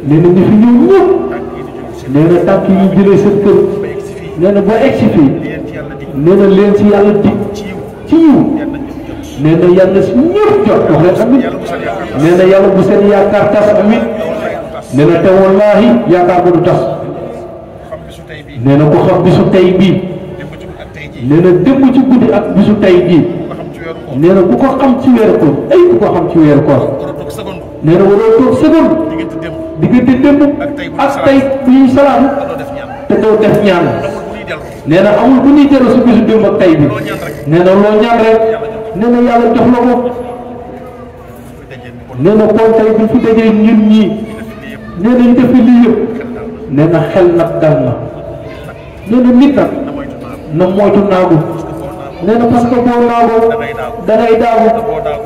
nee na ñu fi ñëw ñëpp nee na tànk yi jëlee seen kër nee na ba egsi fii nee na leen si yàlla dig ci yiw nee na yàlla si ñëpp jot wax leen amit nee na yàlla bu seen yaakaar tas amit nee na te wallaahi yaakaar ba du tas nee na ko xam bisu tey bii nee na démb ci guddi ak bisu tey bii nee na ku ko xam ci weeru koor ay ku ko xam ci weeru koor nee na waroo toog seconde diggante démb ak tey bu ñuy salaam te doo def ñaan nee na amul bu ñuy jël su bisu démb ak tey bi nee na loo ñaan rek nee na yàlla jox la ko nee na kon tey bu fi dajee ñun ñii nee na ñu def lii yëpp nee na xel nag dal na nee na nit nag na moytu naagu nee na parce que boo naagoo da ngay daagu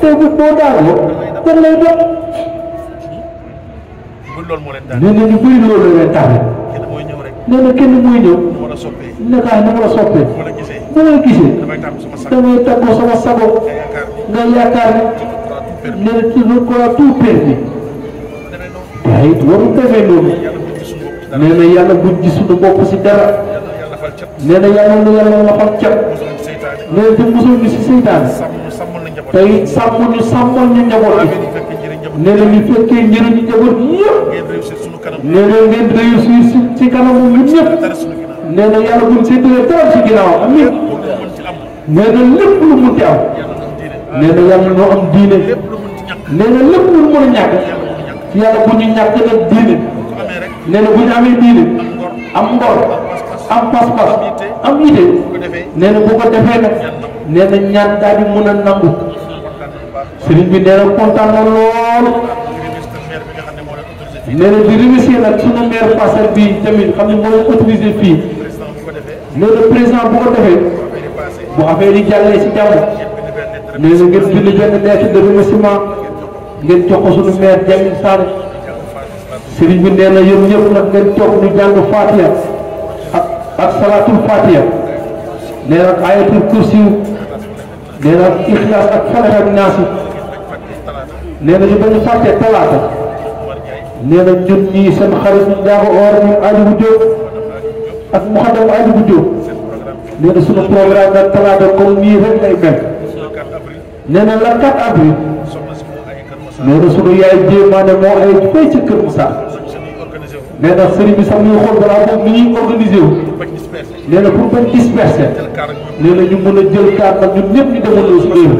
te bu boo daagoo kon lay doon nee na ñu bëri loolu la leen tardé nee na kenn muy ñëw nakaay na ma la soppee bu ma gisee damay tàggoo sama sago nga yaakaar ne nee na toujours quoi tout perdu waaye it warul demee noonu nee na yàlla buñ gis suñu bopp si dara nee na yàlla na yàlla la xol cat nee na te mosul ñu si seytaan tey sàmm ñu njaboot bi nee na ñu fekkee njëriñu njaboot bi yëpp nee na ngeen réussir si kanamu ñun ñëpp nee na yàlla buñ séddalee dara si ginnaaw amiin nee na lépp lu munti am nee na yàlla noo am diine nee na lépp lu mën a ñàkk yàlla bu ñu ñàkk nag diine nee na bu ñu amee diine am ngor am pas-pas am idée nee na bu ko defee nag nee na ñaan daal di mën a nangu sëriñ bi nee na kontaan na lool nee na di remercier nag sunu maire Parcelles bi tamit xam ne moo leen autorisé fii nee na président bu ko defee bu affaire yi jàllee si jàmm nee na ngeen bind benn lettre de remerciement ngeen jox ko sunu maire Jamil Sané sëriñ bi nee na yéen ñëpp nag ngeen toog ñu jàng Fatiha ak salaatul Fatiha nee na ayatul kursiw nee na Ixlaas ak Falaq ak Naas nee na ñu bañ a fàtte talaata nee na ñun ñii seen xarit ñu njaago or ñu Aliou Diop ak Mouhamadou Aliou Diop nee na sunu programme nag talaata comme nii rek lay mel nee na la 4 avril nee na sunu yaay jéemaane moo ay fay ci Kër Moussa nee na sëriñ bi sax ñuy xool balaa boobu ni ñuy organisé wu nee na pour bañ disperser nee na ñu mën a jël kaar nag ñun ñëpp ñu demandoo si réew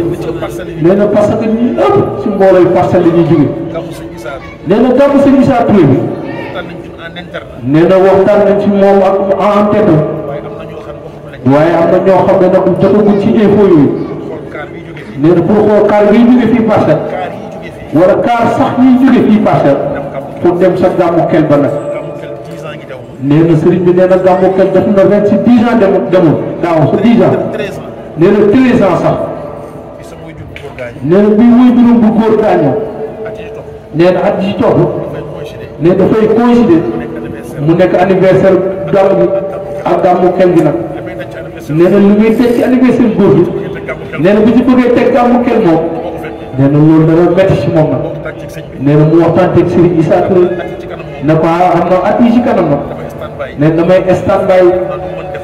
nee na parce que ñi ëpp si mboolooy Parcelles la ñuy jóge nee na gàmmu sëñ Issa Touré bi nee na waxtaan nañ ci moom ak en tête waaye am na ñoo xam ne nag jotaguñ ci info yooyu nee na pour xool kaar yi jóge fii Parcelles wala kaar sax yiy jóge fii Parcelles pour dem sa gàmmu kel ba nag nee na sëriñ bi nee na gàmmu kel def na 10 ans demul daaw sa 10 ans nee na 13 ans sax nee na bii muy juróom bu góor gaañoo nee na at yi topp nee na dafay coïncider mu nekk anniversaire gàmmu bi ak gàmmu kel gi nag nee na lu muy teg ci anniversaire góor bi nee na bu ci bëggee teg gàmmu kel moom nee na loolu dana métti si moom nag nee na mu waxtaan teg Serigne Issa Touré ne ko xam na at yi ci kanam nag nee na damay stand by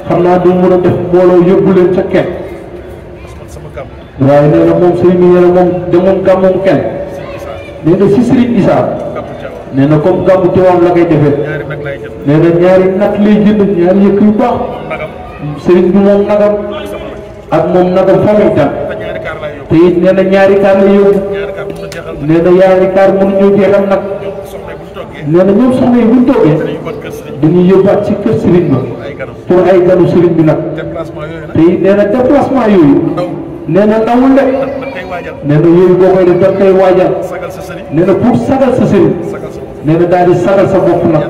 xam naa du mën a def mbooloo yóbbu leen ca kenn waaye nee na moom Serigne bi nee na moom demoon gàmmum kenn nee na si Serigne Issa nee na comme gàmmu Tiwaawan la koy defee nee na ñaari nag lay jënd ñaari yëkk yu baax Serigne bi moom nagam ak moom nagam famille tam te it nee na ñaari kaar la yóbbu nee na ñaari kaar mënuñoo jeexal nag nee na ñoom soxna yi buñ toogee dañuy yóbbaat ci kër Serigne ba pour ay ganu Serigne bi nag te it nee na déplacement yooyu nee na ndawul de nee na yooyu boo koy def da koy waajal nee na pour sagal sa Serigne nee na daal di sagal sa bopp nag